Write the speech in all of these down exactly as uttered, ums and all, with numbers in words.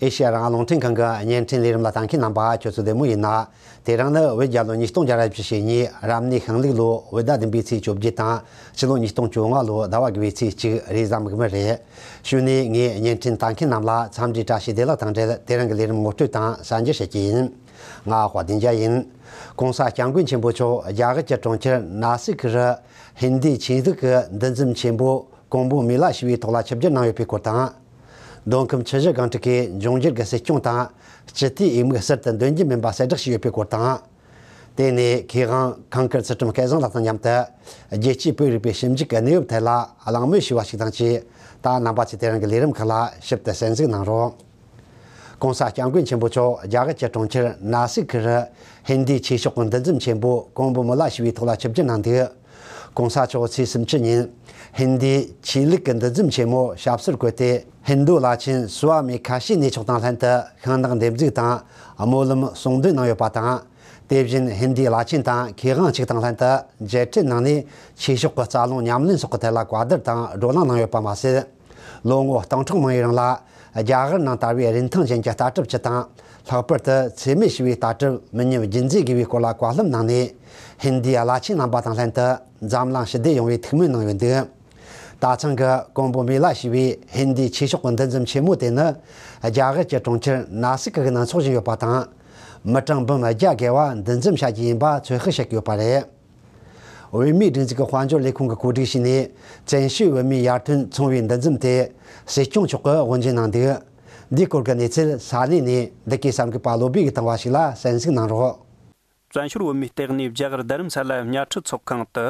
ཨེ་ཤེ་ཡ་རང་དབང་རླུང་འཕྲིན་ཁང་གི་བརྙན་འཕྲིན་ལས་རིམ་ལ་ལྟ་མཁན་རྣམ་པ་ཁྱོད་ཚོ་བདེ་མོ་ཡིན་ན། དེ་རིང་ནི་བོད་རྒྱལ་ལོ་ཉིས་སྟོང་བརྒྱ་ར་བཞི་བཅུ་ཞེ་གཉིས་རབ་གནས་ཤིང་ལུག་ལོ་བོད་ཟླ་བདུན་པའི་ཚེས་བཅོ་བརྒྱད་དང་ཕྱི་ལོ་ཉིས་སྟོང་བཅོ་ལྔ་ལོ་ཟླ་བ་དགུ་པའི་ཚེས་གཅིག་རེས་གཟའ་མིག་དམར་རེད། གཞུག་ནས་ངས་བརྙན་འཕྲིན་ལྟ་མཁན་རྣམས་ལ་འཚམས་འདྲིའི་བཀྲ་ཤིས་བདེ་ལེགས་དང་འབྲེལ། དེ་རིང་གི་ལས་རིམ་ངོ་སྤྲོད་དང་གསར་འགྱུར་བཤད་ཀྱི་ཡིན། ང་དཔལ་ལྡན་རྒྱལ་ཡིན། ྋགོང་ས་སྐྱབས་མགོན་ཆེན་པོ་མཆོག་རྒྱ་གར་གྱི་གྲོང་ཁྱེར་ན་སིག་རུ་ཧིན་དིའི་ཆོས་ལུགས་ཀྱི་འདུ་འཛོམས་ཆེན་པོ་ཀོམ་བྷོ་མེ་ལ་ཞེས་པའི་ཐོག་ལ་ཆིབས་བསྒྱུར་གནང་ཡོད་པའི་སྐོར་དང་། མདོ་ཁམས་ཆུ་བཞི་སྒང་དྲུག་གིས་འབྱུང་འགྱུར་གྱི་སྲིད་སྐྱོང་དང་སྤྱི་འཐུས་འོས་མི་ཟུར་དུ་འདོན་རྒྱུ་མིན་པ་གསལ་བསྒྲགས་བྱས་ཡོད་པའི་སྐོར་དང་། དེ་ནས་མཁས་དབང་ཁང་དཀར་ཚུལ་ཁྲིམས་སྐལ་བཟང་ལགས་དང་མཉམ་དུ་རྒྱལ་སྤྱིའི་བོད་རིག་པའི་ཞིབ་འཇུག་གི་གནས་བབ་ཐད་ལ་གླེང་མོལ་ཞུས་པ་ཞིག་དང་བཅས། ད་རྣམ་པ་ཚོས་དེ་རིང་གི་ལས་རིམ་ཁག་ལ་ཞིབ་ཏུ་གསན་གཟིགས་གནང་རོགས། ྋགོང་ས་སྐྱབས་མགོན་ཆེན་པོ་མཆོག་རྒྱ་གར་གྱི་གྲོང་ཁྱེར་ན་སིག་རུ་ཧིན་དིའི་ཆོས་ཕྱོགས་ཀྱི་འདུ་འཛོམས་ཆེན་པོ་ཀོམ་བྷོ་མེ་ལ་ཞེས་པའི་ཐོག་ལ་ཆིབས་བསྒྱུར་གནང་འདུག ྋགོང་ས་མཆོག་ཚེས་སུམ་ཅུ་ཉིན་ཧིན་དིའི་ཆོས་ལུགས་ཀྱི་འདུ་འཛོམས་ཆེན་མོ་ཞབས་སོར་བཀོད་དེ། ཧིན་རྡུ་བླ་ཆེན་སུ་ཝ་མི་ཁ་ཤི་གནས་མཆོག་དང་ལྷན་དུ་ཤིང་ནགས་འདེབས་འཛུགས་དང་སྨོན་ལམ་གསུང་འདོན་གནང་ཡོད་པ་དང་། དེ་བཞིན་ཧིན་དིའི་བླ་ཆེན་དང་མཁས་དབང་ཆིག་དང་ལྷན་དུ་མཇལ་འཕྲད་གནང་ནས་ཆོས་ཕྱོགས་ཀྱི་རྩ་རླུང་ཉམས་ལེན་སོགས་ཀྱི་ཐད་ལ་བཀའ་བསྡུར་དང་བགྲོ་གླེང་གནང་ཡོད་པ་མ་ཟད། ལོ་ངོ་སྟོང་ཕྲག་མང་བའི་རིང་ལ་རྒྱ་གར་ནང་དར་བའི་རིན་ཐང་ཅན་གྱི་ལྟ་གྲུབ་སྤྱི་དང་། ལྷག་པར་དུ་འཚེ་མེད་ཞི་བའི་ལྟ་གྲུབ་མི་ཉམས་རྒྱུན་འཛིན་དགོས་པའི་སྐོར་ལ་བཀའ་སློབ་གནང་ནས། ཧིན་དིའི་བླ་ཆེན་རྣམ་པ་དང་ལྷན་དུ་འཛམ་གླིང་ཞི་བདེ་ཡོང་བའི་ཐུགས་སྨོན་གནང་ཡོད་འདུག་ད་ཐེངས་ཀྱི་ཀོམ་བྷོ་མེ་ལ་ཞེས་པའི་ཧིན་དིའི་ཆོས་ཕྱོགས་ཀྱི་འདུ་འཛོམས་ཆེན་མོ་དེ་ནི། རྒྱ་གར་གྱི་གྲོང་ཁྱེར་ན་སིག་གི་ནང་འཚོགས་བཞིན་ཡོད་པ་དང་། མི་གྲངས་འབུམ་བརྒྱ་བརྒལ་བ་འདུ་འཛོམས་བྱ་རྒྱུ་ཡིན་པ་ཚོད་དཔག་བྱེད་ཀྱི་ཡོད་པ་རེད། བོད་མིའི་སྒྲིག་འཛུགས་ཀྱི་དཔལ་འབྱོར་ལས་ཁུངས་ཀྱི་བཀོད་སྒྲིག་བྱས་ནས། བཙན་བྱོལ་བོད་མིའི་ཡར་ཐོན་ཚོང་པའི་འདུ་འཛོམས་དེ་སྲིད་སྐྱོང་མཆོག་གིས་དབུ་འབྱེད་གནང་འདུག་འདིའི་སྐོར་གྱི་གནས་ཚུལ་ས་གནས་ནས་འདི་གའི་གསར་འགོད་པ་བློ་བྷེ་གིས་བཏང་བ་ཞིག་ལ་གསན་གཟིགས་གནང་རོགས། བཙན་བྱོལ་བོད་མིའི་ལྟེ་གནས་རྒྱ་གར་རྡ་རམ་ས་ལ་དམྱལ་ཁྲི་ཚོགས་ཁང་དུ།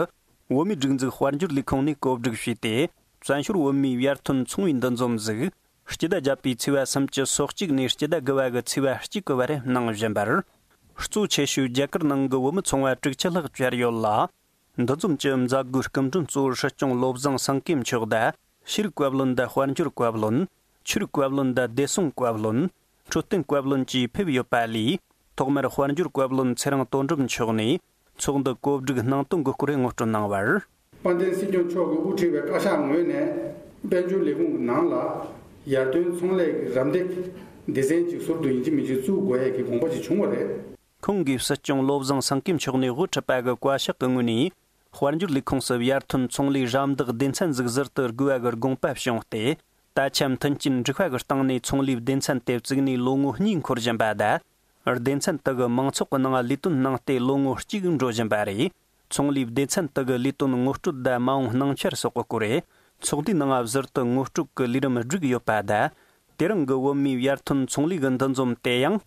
བོད་མིའི་སྒྲིག་འཛུགས་དཔལ་འབྱོར་ལས་ཁུངས་ནས་བཀོད་སྒྲིག་བྱས་ཏེ། བཙན་བྱོལ་བོད་མིའི་ཡར་ཐོན་ཚོང་པའི་འདུ་འཛོམས་ཟིག་སྤྱི་ཟླ་བརྒྱད་པའི་ཚེས་པ་སུམ་ཅུ་སོ་གཅིག་ནས་སྤྱི་ཟླ་དགུ་པ་གི་ཚེས་པ་གཅིག་གི་བར་གནང་བཞིན་པར། གཙོ་ཆེ་ཤོས་རྒྱ་གར་ནང་གི་བོད་མི་ཚོང་པ་དྲུག་ཅུ་ལྷག་བཅར་ཡོད་ལ། འདུ་འཛོམས་ཀྱི་མཛད་སྒོའི་སྐུ་མགྲོན་གཙོ་བོར་སྲིད་སྐྱོང་བློ་བཟང་སེང་གེ་མཆོག་དང་། ཤེས་རིག་བཀའ་བློན་དང་དཔལ་འབྱོར་བཀའ་བློན། ཆོས་རིག་བཀའ་བློན་དང་བདེ་སྲུང་བཀའ་བློན། འཕྲོད་བསྟེན་བཀའ་བློན་བཅས་ཕེབས་ཡོད་པ་ལས། ཐོག་མར་དཔལ་འབྱོར་བཀའ་བློན་ཚེ་རིང་དོན་གྲུབ་མཆོག་ནས་ཚོགས་འདུ་གོ་སྒྲིག་གནང་དོན་གྱི་སྐོར་ངོ་སྤྲོད་གནང་བར། དཔལ་ལྡན་སྲིད་སྐྱོང་མཆོག་གིས་དབུ་ཁྲིད་པའི་བཀའ་ཤག་ངོས་ནས། དཔལ་འབྱོར་ལས་ཁུངས་ཀྱི་ནང་ལ་ཡར་ཐོན་ཚོང་ལས་ཀྱི་རམ་འདེགས་སྡེ་ཚན་ཅིག་ཟུར་དུ་ཡིན་གཅིག་མིན་གཅིག་བཙུགས་དགོས་ཡས་ཀྱི་དགོངས་པ་ཅིག་བྱུང་བ་རེད། ཁོང་གིས་སྲིད་སྐྱོང་བློ་བཟང་སེང་གེ་མཆོག་ནས་དབུ་ཁྲིད་པ་གི་བཀའ་ཤག་གི་ངོས་ནས། དཔལ་འབྱོར་ལས་ཁུངས་སུ་ཡར་ཐོན་ཚོང་ལས་རམ་འདེགས་སྡེ་ཚན་ཟིག་ཟུར་དུ་དགོས་པ་གི་དགོངས་པ་བྱུང་སྟེ། ད་ཆ་མཐུན་རྐྱེན་འགྲིག་པ་གི་སྟེང་ནས་ཚོང་ལས་སྡེ་ཚན་དེ་བཙུགས་ནས་ལོ་ངོ་གཉིས་འཁོར་བཞིན་པ་དང་། སྡེ་ཚན་དག་གི་མང་ཚོགས་ཀྱི་ནང་ལས་དོན་གནང་སྟེ་ལོ་ངོ་གཅིག་འགྲོ་བཞིན་པ་རེད། ཚོང་ལས་སྡེ་ཚན་དག་གི་ལས་དོན་ངོ་སྤྲོད་དང་མ་འོངས་སྣང་ཆ་སོགས་ཀྱི་སྐོར། ཚོགས་འདུའི་ནང་ཟུར་དུ་ངོ་སྤྲོད་ཀྱི་ལས་རིམ་བསྒྲིགས་ཡོད་པ་དང་། དེ་རིང་གི་བོད་མིའི་ཡར་ཐོན་ཚོང་ལས་ཀྱི་འདུ་འཛོམས་དེ་ཡང་།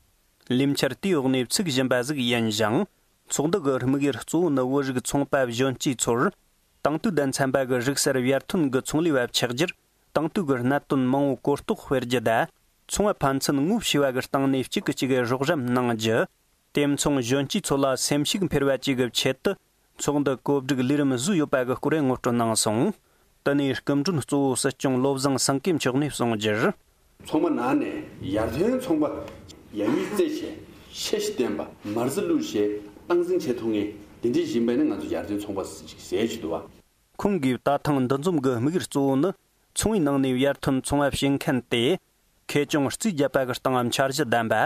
ལས་འཆར་དེའི་འོག་ནས་ཚུགས་བཞིན་པ་ཟིག་ཡིན་ཞིང་། ཚོགས་འདུ་གི་དམིགས་ཡུལ་གཙོ་བོ་ནི་བོད་རིགས་ཚོང་པ་གཞོན་སྐྱེས་ཚོར། དེང་དུས་དང་འཚམ་པ་གི་རིག་གསར་ཡར་ཐོན་གྱི་ཚོང་ལས་པ་ཆགས་རྒྱུར། དེང་དུས་ཀྱི་གནད་དོན་མང་བོ་གོ་རྟོགས་སྤེལ་རྒྱུ་དང་། ཚོང་པ་ཕན་ཚུན་ངོ་ཤེས་པ་གི་སྟེང་ནས་གཅིག་གིས་གཅིག་རོགས་རམ་གནང་རྒྱུ། དེ་མཚུངས་གཞོན་སྐྱེས་ཚོ་ལ་སེམས་ཤུགས་འཕེར་བ་བཅས་ཀྱི་ཆེད་དུ། ཚོགས་འདུ་གོ་སྒྲིག་ལས་རིམ་བཟོས་ཡོད་པ་གི་སྐོར་ངོ་སྤྲོད་གནང་སོང་། དེ་ནས་སྐུ་མགྲོན་གཙོ་བོ་སྲིད་སྐྱོང་བློ་བཟང་སེང་གེ་མཆོག་ནས་གསུངས་རྒྱུར། ཚོང་པ་ནང་ནས་ཡར་ཐོན་ཚོང་པ་ཡར་ཡུལ་རྩེ་ཆེ་ཤེས་བཞིན་ལྡན་པ་མ་རྩ་བླུགས་བྱས་སྟངས་འཛིན་བྱེད་ཐུབ་མཁན་དེ་འདྲ་ཡིན་པ་ནི་ང་ཚོ་ཡར་ཐོན་ཚོང་པ་ཟེར་གྱི་འདུག་བ། ཁོང་གིས་ད་ཐེངས་འདུ་འཛོམས་ཀྱི་དམིགས་ཡུལ་གཙོ་བོ་ནི། ཚོང་པའི་ནང་ནས་ཡར་ཐོན་ཚོང་པ་བྱེད་མཁན་དེ། ཁེ་གྱོང་རྩིས་བརྒྱབ་པ་གི་སྟེང་འཆར་གཞི་ལྡན་པ།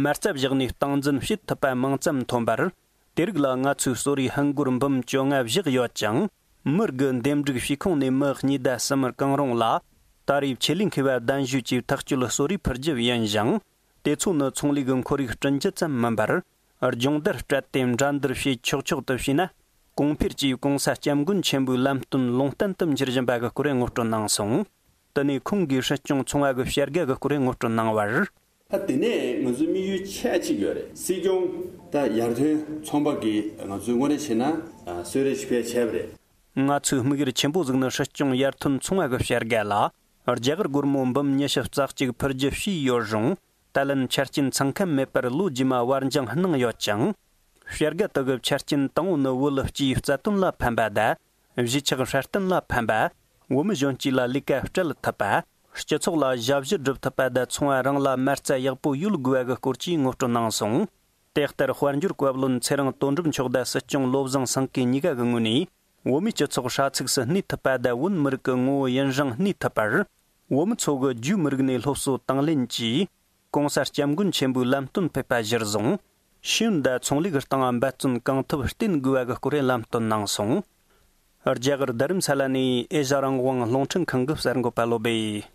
མ་རྩ་བཞག་ནས་སྟངས་འཛིན་བྱེད་ཐུབ་པ་མང་ཙམ་ཐོན་པར། དེ་རིགས་ལ་ང་ཚོས་གསོལ་རས་ཧིན་སྒོར་འབུམ་བཅོ་ལྔ་བཞག་ཡོད་ཅིང་། མི་རིགས་འདེམས་སྒྲུག་བྱེད་ཁང་ནས་མི་གཉིས་དང་གསུམ་གང་རུང་ལ། ད་རེས་ཆེད་ལས་མཁས་པ་གདན་ཞུས་ཀྱིས་ཐག་གཅོད་གསོལ་རས་ཕུལ་རྒྱུ་ཡིན་ཞིང་། དེ་ཚོ་ནི་ཚོང་ལས་ཀྱི་ཁོར་ཡུག་བསྐྲུན་རྒྱུ་ཙམ་མིན་པར། སྦྱོང་བརྡར་སྤྲད་དེ་འགྲན་བསྡུར་བྱེད་ཆོག་ཆོག་ཏུ་བྱས་ན། གོང་འཕེལ་གྱིས་གོང་ས་སྐྱབས་མགོན་ཆེན་པོའི་ལམ་སྟོན་ལུང་བསྟན་དུ་འགྱུར་བཞིན་པ་གི་སྐོར་ངོ་སྤྲོད་གནང་སོང་། དེ་ནས་ཁོང་གིས་སྲིད་སྐྱོང་ཚོང་པ་གི་བྱ་དགའ་གི་སྐོར་ངོ་སྤྲོད་གནང་བར། ད་དེ་ནས་ང་ཚོའི་དམིགས་ཡུལ་ཆེ་གཅིག་ཡོད་རེད། སྲིད་སྐྱོང་ད་ཡར་ཐོན་ཚོང་པ་གི་ང་ཚོའི་དངོས་གནས་བྱས་ན་གསོལ་རས་ཞིག་ཕུལ་བྱས་པ་རེད། ང་ཚོའི་དམིགས་ཡུལ་ཆེན་པོ་ཟིག་ནི་སྲིད་སྐྱོང་ཡར་ཐོན་ཚོང་པ་གི་བྱ་དགའ་ལ་རྒྱ་གར་སྒོར་མོ་འབུམ་ཉི་ཤུ་རྩ་གཅིག་ཕུལ་རྒྱུ་བྱས་ཡོད་རུང་། ད་ལན་ཆ་རྐྱེན་ཚང་ཁ་མེད་པར་ལོ་རྗེས་མ་བར་འགྱངས་གནང་ཡོད་ཅིང་། བྱ་དགའ་དག་གི་ཆ་རྐྱེན་དང་པོ་ནི་བོད་སྤྱིའི་རྩ་དོན་ལ་ཕན་པ་དང་། གཞིས་ཆགས་སྲ་བརྟན་ལ་ཕན་པ། བོད་མི་གཞོན་སྐྱེས་ལ་ལས་ཀ་སྤྲད་ཐུབ་པ། སྤྱི་ཚོགས་ལ་ཞབས་ཞུ་སྒྲུབ་ཐུབ་པ་དང་ཚོང་པ་རང་ལ་མ་རྩ་ཡག་པོ་ཡོད་དགོས་པ་གི་སྐོར་བཅས་ངོ་སྤྲོད་གནང་སོང་། དེ་ལྟར་དཔལ་འབྱོར་བཀའ་བློན་ཚེ་རིང་དོན་གྲུབ་མཆོག་དང་སྲིད་སྐྱོང་བློ་བཟང་སེང་གེ་གཉིས་ཀ་གི་ངོས་ནས། བོད་མིའི་སྤྱི་ཚོགས་ཧྲ་ཚིགས་སུ་གནས་ཐུབ་པ་དང་། བོད་མི་རིགས་ཀྱི་ངོ་བོ་ཡུན་རིང་གནས་ཐུབ་པར། བོད་མི་ཚོ་གི་རྒྱུས་མི་རིགས་ནས་སློབ་གསོ་དང་ལེན་གྱིས། ༸གོང་ས་༸སྐྱབས་མགོན་ཆེན་པོའི་ལམ་སྟོན་ཕེབས་པ་གཞིར་བཟུང་། ཤེས་ཡོན་དང་ཚོང་ལས་ཀྱི་སྟེང་འབད་བརྩོན་གང་ཐུབ་བསྟེན་དགོས་པ་གི་སྐོར་ལམ་སྟོན་གནང་སོང་། རྒྱ་གར་རྡ་རམ་ས་ལ་ནས་ཨེ་ཤ་རང་དབང་རླུང་འཕྲིན་ཁང་གི་གསར་འགོད་པ་བློ་བྷེ།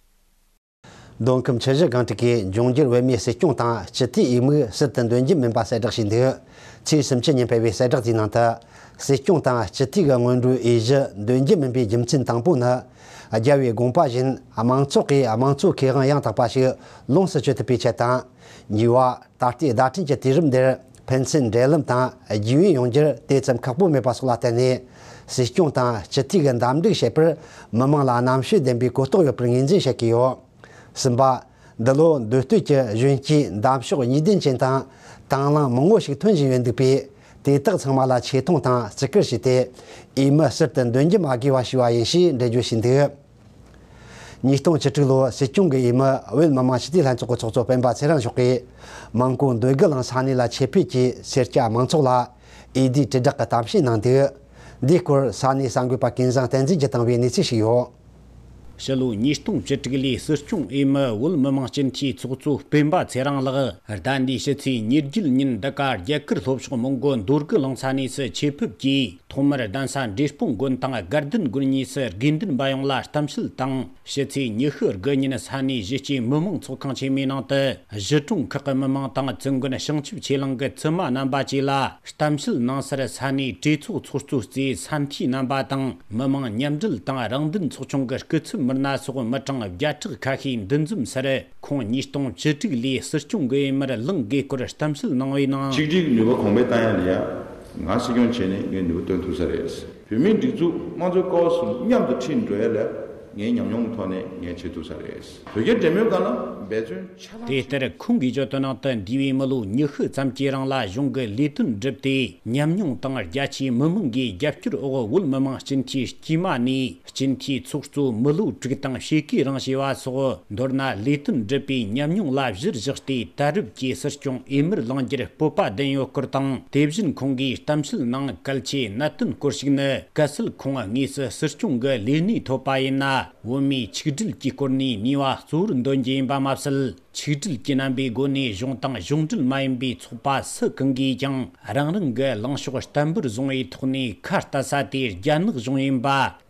མདོ་ཁམས་ཆུ་བཞི་སྒང་དྲུག་གིས་འབྱུང་འགྱུར་བོད་མིའི་སྲིད་སྐྱོང་དང་སྤྱི་འཐུས་འོས་མིར་ཟུར་དུ་འདོན་རྒྱུ་མིན་པ་གསལ་བསྒྲགས་བྱས་འདུག་ཚེས་སུམ་ཅུ་ཉིན་སྤེལ་བའི་གསལ་བསྒྲགས་དེའི་ནང་དུ། སྲིད་སྐྱོང་དང་སྤྱི་འཐུས་ཀྱི་སྔོན་འགྲོའི་འོས་གཞི་འདོན་རྒྱུ་མིན་པའི་རྒྱུ་མཚན་དང་པོ་ནི། རྒྱལ་བའི་དགོངས་པ་བཞིན་དམངས་ཚོགས་ཀྱིས་དམངས་གཙོའི་ཁེ་དབང་ཡང་དག་པ་ཞིག་ལོངས་སུ་སྤྱོད་ཐུབ་པའི་ཆེད་དང་། གཉིས་པ། ད་ལྟའི་བརྡ་འཕྲིན་གྱི་དུས་རིམ་འདིར་ཕན་ཚུན་འབྲེལ་ལམ་དང་རྒྱུས་ཡོད་ཡོང་རྒྱུར་དེ་ཙམ་ཁག་པོ་མེད་པ་སོགས་ལ་བརྟེན་ནས། སྲིད་སྐྱོང་དང་སྤྱི་འཐུས་ཀྱི་འདེམས་སྒྲུག་བྱེད་པར་མི་དམངས་ལ་རྣམ་དཔྱོད་ལྡན་པའི་གོ་རྟོགས་ཡོད་པར་ངོས་འཛིན་བྱེད་ཀྱི་ཡོད། གསུམ་པ། འདི་ལོ་མདོ་སྟོད་ཀྱི་གཞོན་སྐྱེས་འདེམས་ཤོག་གཉིས་ལྡན་ཅན་དང་དང་བླངས་མང་བོ་ཞིག་ཐོན་བཞིན་ཡོད་འདུག་པས། དེ་དག་ཚང་མ་ལ་ཆེ་མཐོང་དང་བརྩི་བཀུར་བྱས་ཏེ། འོས་མི་ཟུར་དུ་འདོན་རྒྱུ་མ་དགོས་པ་ཞུས་པ་ཡིན་ཞེས་འགྲེལ་བརྗོད་བྱས་འདུག་ཉིས་སྟོང་བཅུ་དྲུག་ལོའི་སྲིད་སྐྱོང་གི་འོས་མི་བོད་མི་མང་སྤྱི་འཐུས་ལྷན་ཚོགས་ཀྱི་ཚོགས་གཙོ་སྤེན་པ་ཚེ་རིང་མཆོག་གིས། མོན་གྷོ་འདོད་རྒུ་གླིང་ས་གནས་ལ་ཆེད་ཕེབས་ཀྱིས་སེར་སྐྱ་མང་ཚོགས་ལ་འོས་བསྡུའི་དྲིལ་བསྒྲགས་ཀྱི་གཏམ་བཤད་གནང་འདུག་འདིའི་སྐོར་ས་གནས་གསར་འགོད་པ་ཀུན་བཟང་བསྟན་འཛིན་གྱིས་བཏང་བའི་གནས་ཚུལ་ཞིག་ཡོད། ཕྱི་ལོ་ཉིས་སྟོང་བཅུ་དྲུག་ལོའི་སྲིད་སྐྱོང་འོས་མི་བོད་མི་མང་སྤྱི་འཐུས་ཚོགས་གཙོ་སྤེན་པ་ཚེ་རིང་ལགས་ཟླ་འདིའི་ཕྱི་ཚེས་ཉེར་བརྒྱད་ཉིན་འདི་ག་རྒྱ་གར་ལྷོ་ཕྱོགས་མོན་གྷོ་འདོད་རྒུ་གླིང་ས་གནས་སུ་ཆེད་ཕེབས་ཀྱིས། ཐོག་མར་གདན་ས་འབྲས་སྤུངས་དགོན་དང་དགའ་ལྡན་དགོན་གཉིས་སུ་དགེ་འདུན་པ་ཡོངས་ལ་གཏམ་བཤད་དང་། ཕྱི་ཚེས་ཉི་ཤུ་དགུ་ཉིན་ས་གནས་གཞིས་སྤྱིའི་མི་མང་ཚོགས་ཁང་ཆེན་མོའི་ནང་དུ། གཞིས་གྲོང་ཁག་གི་མི་མང་དང་བཙུན་དགོན་བྱང་ཆུབ་ཆོས་གླིང་གི་བཙུན་མ་རྣམ་པ་བཅས་ལ་གཏམ་བཤད་གནང་སར། ས་གནས་གྲོས་ཚོགས་ཚོགས་གཙོ་རྩེའི་ས་འཐུས་རྣམ་པ་དང་། མི་མང་མཉམ་འབྲེལ་དང་རང་དོན་ཚོགས་ཆུང་གི་སྐུ་ཚབ་མི་སྣ་སོགས་མི་གྲངས་བརྒྱ་ཕྲག་ཁ་ཤས་འདུ་འཛོམས་སར། ཁོང་ཉིས་སྟོང་བཅུ་དྲུག་ལོའི་སྲིད་སྐྱོང་གི་འོས་མིར་ལངས་དགོས་སྐོར་གཏམ་བཤད་གནང་བའི་ནང་། ཆིག་སྒྲིལ་གྱི་ནུས་པ་གོང་འཕེལ་བཏང་ཡ་ལ་ཡ། ང་སྲིད་སྐྱོང་བྱས་ནས་ངས་ནུས་པ་བཏོན་ཐུབ་ས་རེད། བོད་མིའི་སྒྲིག་འཛུགས་དམངས་གཙོའི་ཀ་བ་གསུམ་མཉམ་དུ་ཁྲིད་འགྲོ་ཡ་ལ་ངའི་ཉམས་མྱོང་གི་ཐོག་ནས་ངས་བྱེད་ཐུབ་ས་རེད། བོད་རྒྱ་འབྲེལ་མོལ་སྒང་ལ་འབད་བརྩོན་ཆ་ཚང་། དེ་ལྟར་ཁོང་གིས་བརྗོད་དོན་ནང་དུ། འདས་པའི་མི་ལོ་ཉི་ཤུ་ཙམ་གྱི་རིང་ལ་གཞུང་གི་ལས་དོན་བསྒྲུབས་ཏེ། ཉམས་མྱོང་དང་རྒྱ་ཆེའི་མི་མང་གི་རྒྱབ་སྐྱོར་འོག་བོད་མི་མང་སྤྱི་འཐུས་དཀྱུས་མ་ནས་སྤྱི་འཐུས་ཚོགས་གཙོ་མི་ལོ་དྲུག་དང་ཕྱེད་ཀའི་རིང་བྱས་པ་སོགས། མདོར་ན་ལས་དོན་བསྒྲུབས་པའི་ཉམས་མྱོང་ལ་གཞིར་བཞག་སྟེ། ད་རེབ་ཀྱི་སྲིད་སྐྱོང་འོས་མིར་ལངས་རྒྱུར་སྤོབས་པ་ལྡན་ཡོད་སྐོར་དང་། དེ་བཞིན་ཁོང་གིས་གཏམ་བཤད་ནང་གལ་ཆེའི་གནད་དོན་སྐོར་ཞིག་ནི། གལ་སྲིད་ཁོང་དངོས་སུ་སྲིད་སྐྱོང་གི་ལས་གནས་ཐོབ་པ་ཡིན་ན། བོད་མིའི་ཆིག་སྒྲིལ་གྱི་སྐོར་ནས་ནུས་པ་གཙོ་བོར་འདོན་རྒྱུ་ཡིན་པ་མ་ཟད། ཆིག་སྒྲིལ་གྱི་རྣམ་པའི་སྒོ་ནས་གཞུང་དང་གཞུང་འབྲེལ་མ་ཡིན་པའི་ཚོགས་པ་སུ་གང་གིས་ཀྱང་རང་རང་གི་ལངས་ཕྱོགས་བརྟན་པོར་བཟུང་བའི་ཐོག་ནས་ཁ་གཏད་ས་དེ་རྒྱ་ནག་གཞུང་ཡིན་པ་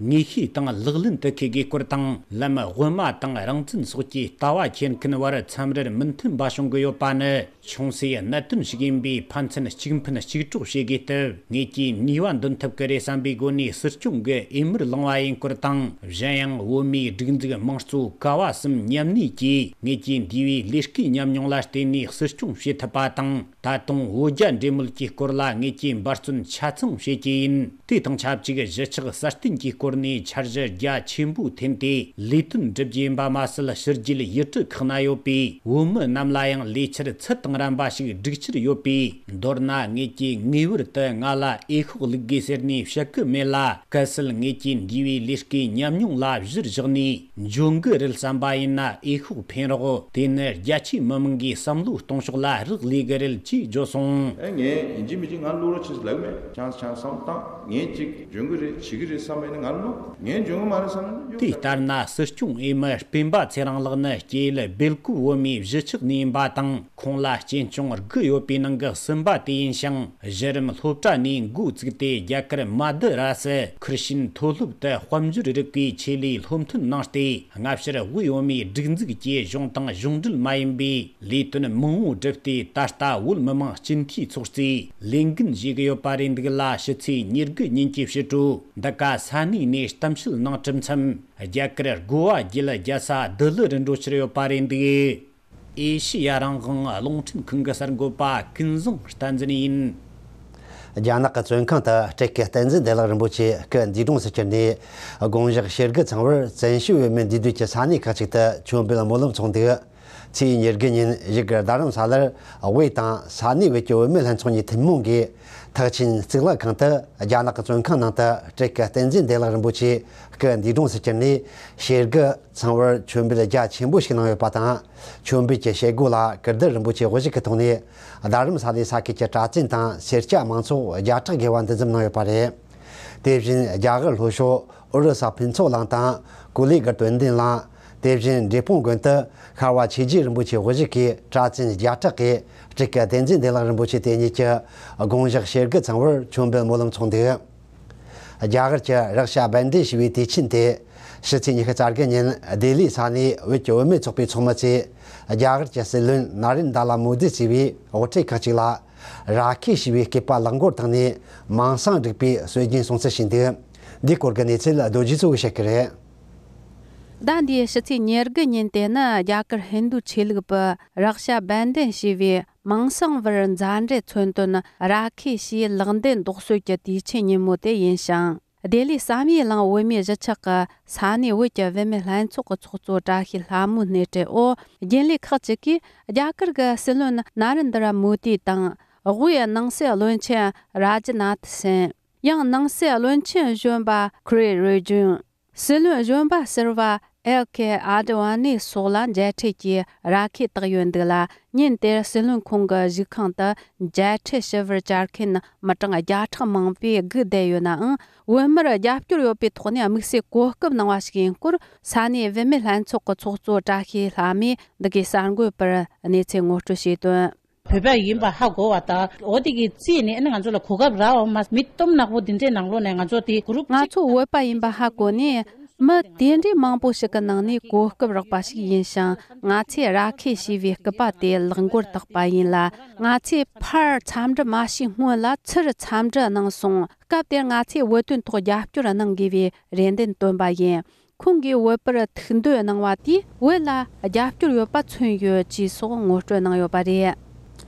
ངེས་ཤེས་དང་ལག་ལེན་དུ་འཁེལ་དགོས་སྐོར་དང་། ལམ་དབུ་མ་དང་རང་བཙན་སོགས་ཀྱི་ལྟ་བ་འཁྱེར་མཁན་བར་འཚམས་རེར་མི་མཐུན་པ་བྱུང་གི་ཡོད་པ་ནི། ཆུང་སའི་གནད་དོན་ཞིག་ཡིན་པས། ཕན་ཚུན་གཅིག་ཕན་གཅིག་གྲོགས་བྱེད་དགོས་སྟབས། ངེད་ཀྱིས་ནུས་པ་འདོན་ཐུབ་ཀྱི་རེད་བསམ་པའི་སྒོ་ནས་སྲིད་སྐྱོང་གི་འོས་མིར་ལངས་པ་ཡིན་སྐོར་དང་། གཞན་ཡང་བོད་མིའི་སྒྲིག་འཛུགས་དམངས་གཙོ་ཀ་བ་གསུམ་མཉམ་གནས་ཀྱིས་ངེད་ཀྱི་འདས་པའི་ལས་ཀའི་ཉམས་མྱོང་ལ་བརྟེན་ནས་སྲིད་སྐྱོང་བྱེད་ཐུབ་པ་དང་། ད་དུང་བོད་རྒྱ་འབྲེལ་མོལ་གྱི་སྐོར་ལ་ངེད་ཀྱིས་འབད་བརྩོན་ཆ་ཚང་བྱེད་ཀྱི་ཡིན། དེ་དང་ཆབས་ཅིག་གཞིས་ཆགས་གསར་བརྟེན་གྱི་སྐོར་ནས་འཆར་གཞི་རྒྱ་ཆེན་པོ་འཐེན་ཏེ་ལས་དོན་བསྒྲུབ་རྒྱུ་ཡིན་པ་མ་ཟད། ཕྱི་རྒྱལ་ཡུལ་གྲུ་ཁག་ན་ཡོད་པའི་བོད་མི་རྣམས་ལ་ཡང་ལས་འཆར་ཚུལ་དང་རན་པ་ཞིག་སྒྲིག་འཆར་ཡོད་པས། མདོར་ན་ངེད་ཀྱིས་ངེས་པར་དུ་ང་ལ་འོས་ཤོག་བླུག་དགོས་ཟེར་ནས་བཤད་ཀྱི་མེད་ལ། གལ་སྲིད་ངེད་ཀྱིས་འདས་པའི་ལས་ཀའི་ཉམས་མྱོང་ལ་གཞིར་བཞག་ནས་འཇོན་གི་རེད་བསམ་པ་ཡིན་ན། འོས་ཤོག་འཕེན་རོགས། དེ་ནི་རྒྱ་ཆེའི་མི་མང་གི་བསམ་བློ་གཏོང་ཕྱོགས་ལ་རག་ལས་གི་རེད་ཅེས་བརྗོད་སོང་། ཨེ། ངས་ཡིན་གཅིག་མིན་གཅིག་ང་བླུག་རོགས་བྱེད་ཟེར་ལབ་མེད། ཆང་ཆང་བསམ་བཏང་། ངས་ཅིག་འཇོན་གི་རེད་བྱེད་ཀྱི་རེད་བསམ་པ་ཡིན་ན་ང་བླུག་ངས་འཇོན་གི་མ་རེད་བསམ་ན་དེ་ལྟར་ན། སྲིད་སྐྱོང་འོས་མི་སྤེན་པ་ཚེ་རིང་ལགས་ནི་སྐྱེས་ཡུལ་སྦེལ་ཀོབ་བོད་མིའི་གཞིས་ཆགས་ནས་ཡིན་པ་དང་། ཁོང་ལ་གཅེན་གཅུང་དགུ་ཡོད་པའི་ནང་གི་གསུམ་པ་དེ་ཡིན་ཞིང་། གཞི་རིམ་སློབ་གྲྭ་ནས་འགོ་བཙུགས་ཏེ། རྒྱ་གར་མ་དུ་ར་སི་ཁུར་ཤིན་མཐོ་སློབ་ཏུ་དཔལ་འབྱོར་རིག་པའི་ཆེད་ལས་སློབ་ཐོན་གནང་སྟེ། སྔ་ཕྱིར་དབུས་བོད་མིའི་སྒྲིག་འཛུགས་ཀྱི་གཞུང་དང་གཞུང་འབྲེལ་མ་ཡིན་པའི་ལས་དོན་མང་བོ་བསྒྲུབས་ཏེ། ད་ལྟ་བོད་མི་མང་སྤྱི་འཐུས་ཚོགས་གཙོའི་ལས་འགན་བཞེས་ཀྱི་ཡོད་པ་རེད་འདུག་ལ། ཕྱི་ཚེས་ཉེར་དགུ་ཉིན་གྱི་ཕྱི་དྲོ་འདི་ག་ས་གནས་ནས་གཏམ་བཤད་གནང་གྲུབ་མཚམས། རྒྱ་གར་གོ་བ་བརྒྱུད་རྒྱལ་ས་ལྡི་ལི་རུ་འགྲོ་རྒྱུར་ཡོད་པ་རེད་འདུག་ཨེ་ཤེ་ཡ་རང་དབང་རླུང་འཕྲིན་ཁང་གི་གསར་འགོད་པ་ཀུན་བཟང་བསྟན་འཛིན་ཡིན། རྒྱ་ནག་གི་བཙོན་ཁང་དུ་སྤྲུལ་སྐུ་བསྟན་འཛིན་བདེ་ལེགས་རིན་པོ་ཆེ་སྐུ་འདས་གྲོངས་སུ་གྱུར་ནས། དགོངས་ཞག་ཞེ་དགུ་ཚང་བར་བཙན་བྱོལ་བོད་མིའི་འདུས་སྡོད་ཀྱི་ས་གནས་ཁག་ཅིག་ཏུ་མཆོད་འབུལ་སྨོན་ལམ་འཚོགས་འདུག་ཚེས་ཉེར་དགུ་ཉིན་བཞུགས་སྒར་རྡ་རམ་ས་ལར་དབུས་དང་ས་གནས་བོད་ཀྱི་བུད་མེད་ལྷན་ཚོགས་གཉིས་ཐུན་མོང་གིས་ཐེག་ཆེན་གཙུག་ལག་ཁང་དུ་རྒྱ་ནག་གི་བཙོན་ཁང་ནང་དུ་སྤྲུལ་སྐུ་བསྟན་འཛིན་བདེ་ལེགས་རིན་པོ་ཆེ་སྐུ་འདས་གྲོངས་སུ་གྱུར་ནས། ཞེ་དགུ་ཚང་བར་མཆོད་འབུལ་རྒྱ་ཆེན་པོ་ཞིག་གནང་ཡོད་པ་དང་། མཆོད་འབུལ་གྱི་བྱེད་སྒོ་ལ་གུར་དར་རིན་པོ་ཆེ་དབུ་བཞུགས་ཀྱི་ཐོག་ནས་རྡ་རམ་ས་ལའི་ས་ཁུལ་གྱི་གྲྭ་བཙུན་དང་སེར་སྐྱ་མང་ཚོགས་བརྒྱ་ཕྲག་བརྒལ་བ་འདུ་འཛོམས་གནང་ཡོད་པ་རེད། དེ་བཞིན་རྒྱ་གར་ལྷོ་ཕྱོགས་ཨོ་རི་ས་ཕུན་ཚོགས་གླིང་དང་ཀོ་ལི་གྷལ་དོན་ལྡན་གླིང་། དེ་བཞིན་འབྲས་སྤུངས་དགོན་དུ་ཤར་བ་ཆོས་རྗེ་རིན་པོ་ཆེ་དབུ་བཞུགས་ཀྱིས་གྲྭ་བཙུན་བརྒྱ་ཕྲག་གིས་སྤྲུལ་སྐུ་བསྟན་འཛིན་བདེ་ལེགས་རིན་པོ་ཆེ་དེ་ཉིད་ཀྱི་དགོངས་ཞག་ཞེ་དགུ་ཚང་བར་མཆོད་འབུལ་སྨོན་ལམ་འཚོགས་འདུག། རྒྱ་གར་གྱི་རཀ་ཤ་བན་དན་ཞེས་པའི་དུས་ཆེན་དེ་ཕྱི་ཚེས་ཉི་ཤུ་རྩ་དགུ་ཉིན་ལྡི་ལིའི་ས་གནས་བོད་ཀྱི་བུད་མེད་ཚོགས་པའི་ཚོགས་མི་ཚོས་རྒྱ་གར་གྱི་སྲིད་བློན་ན་རེན་དཱ་ར་མོ་དི་ཟེར་བའི་དབུ་ཁྲིད་ཁག་ཅིག་ལ་ར་ཁི་ཞེས་པའི་སྐུད་པ་ལག་འཁོར་བཏང་ནས་མིང་སྲིང་བསྒྲིགས་པའི་སྲོལ་རྒྱུན་སྲུང་བརྩི་བྱས་འདུག། འདིའི་སྐོར་གྱི་གནས་ཚུལ་རྡོ་རྗེ་མཚོ་གིས་བཤད་ཀྱི་རེད། ཟླ་འདིའི་ཕྱི་ཚེས་ཉེར་དགུ་ཉིན་དེ་ནི་རྒྱ་གར་ཧིན་རྡུ་ཆོས་ལུགས་པ་རཀ་ཤ་བན་དན་ཞེས་པའི་མིང་སྲིང་བར་མཛའ་འབྲེལ་མཚོན་དོན་ར་ཁི་ཞེས་ལེགས་འདེབས་འདོགས་སྲོལ་གྱི་དུས་ཆེན་ཉིན་མོ་དེ་ཡིན་ཞིང་། ལྡི་ལིའི་བསམ་ཡས་གླིང་བོད་མིའི་གཞིས་ཆགས་ཀྱི་ས་གནས་བོད་ཀྱི་བུད་མེད་ལྷན་ཚོགས་ཀྱི་ཚོགས་གཙོ་བཀྲ་ཤིས་ལྷ་མོའི་སྣེ་ཁྲིད་འོག་རྒྱུན་ལས་ཁག་ཅིག་གིས་རྒྱ་གར་གྱི་སྲིད་བློན་ན་རེན་དྲ་མོ་དི་དང་དབུས་ནང་སྲིད་བློན་ཆེན་རཱ་ཇི་ནཱ་ཐི་སིན། ཡང་ནང་སྲིད་བློན་ཆེན་གཞོན་པ་ཁི་རེན་རི་ཇི་ཇུ། སྲིད་བློན་གཞོན་པ་ཟུར་པ་ཨེལ་ཁེ་ཨ་ཌི་ཝ་ནི་སོགས་ལ་མཇལ་འཕྲད་ཀྱིས་ར་ཁི་བཏགས་ཡོད་འདུག་ལ། ཉིན་དེར་སྲིད་བློན་ཁོང་གི་བཞུགས་ཁང་དུ་མཇལ་འཕྲད་ཞུ་བར་བཅར་མཁན་མི་གྲངས་བརྒྱ་ཕྲག་མང་པོས་སྒུག་བསྡད་ཡོད་ནའང་། བོད་མིར་རྒྱབ་སྐྱོར་ཡོད་པའི་ཐོག་ནས་དམིགས་བསལ་གོ་སྐབས་གནང་བ་ཞིག་ཡིན་སྐོར་ས་གནས་བུད་མེད་ལྷན་ཚོགས་ཀྱི་ཚོགས་གཙོ་བཀྲ་ཤིས་ལྷ་མོས་འདི་གའི་གསར་འགོད་པར་གནས་ཚུལ་ངོ་སྤྲོད་བྱས་དོན། བོད་པ་ཡིན་པ་ཧ་གོ་བ་དང་འོ་དེ་གི་རྩིས་ནས་ཨ་ནི་ང་ཚོ་ལ་གོ་སྐབས་རག་འོང་མ། མི་སྟོབས་ནག་པོ་འདི་འདྲའི་ནང་ལོགས་ནས་ང་ཚོ་དེ་གུ་རུབ་ང་ཚོ་བོད་པ་ཡིན་པ་ཧ་གོ་ནས་མི་དེ་འདྲའི་མང་པོ་ཞིག་གི་ནང་ནས་གོ་སྐབས་རག་པ་ཞིག་ཡིན་ཞིང་། ང་ཚོས་ར་ཁི་ཞེས་པའི་སྐུད་པ་དེ་ལག་འཁོར་བཏགས་པ་ཡིན་ལ། ང་ཚོས་ཕར་འཚམས་འདྲི་མ་བྱས་སྔོན་ལ་ཚུར་འཚམས་འདྲི་གནང་སོང་། སྐབས་དེར་ང་ཚོས་བོད་དོན་ཐོག་རྒྱབ་སྐྱོར་གནང་དགོས་པའི་རེ་འདུན་བཏོན་པ་ཡིན། ཁོང་གིས་བོད་པར་ཐུགས་འདོད་གནང་བ་དེས་བོད་ལ་རྒྱབ་སྐྱོར་ཡོད་པ་མཚོན་ཡོད་ཅེས་སོགས་ངོ་སྤྲོད་གནང་ཡོད་པ་རེད།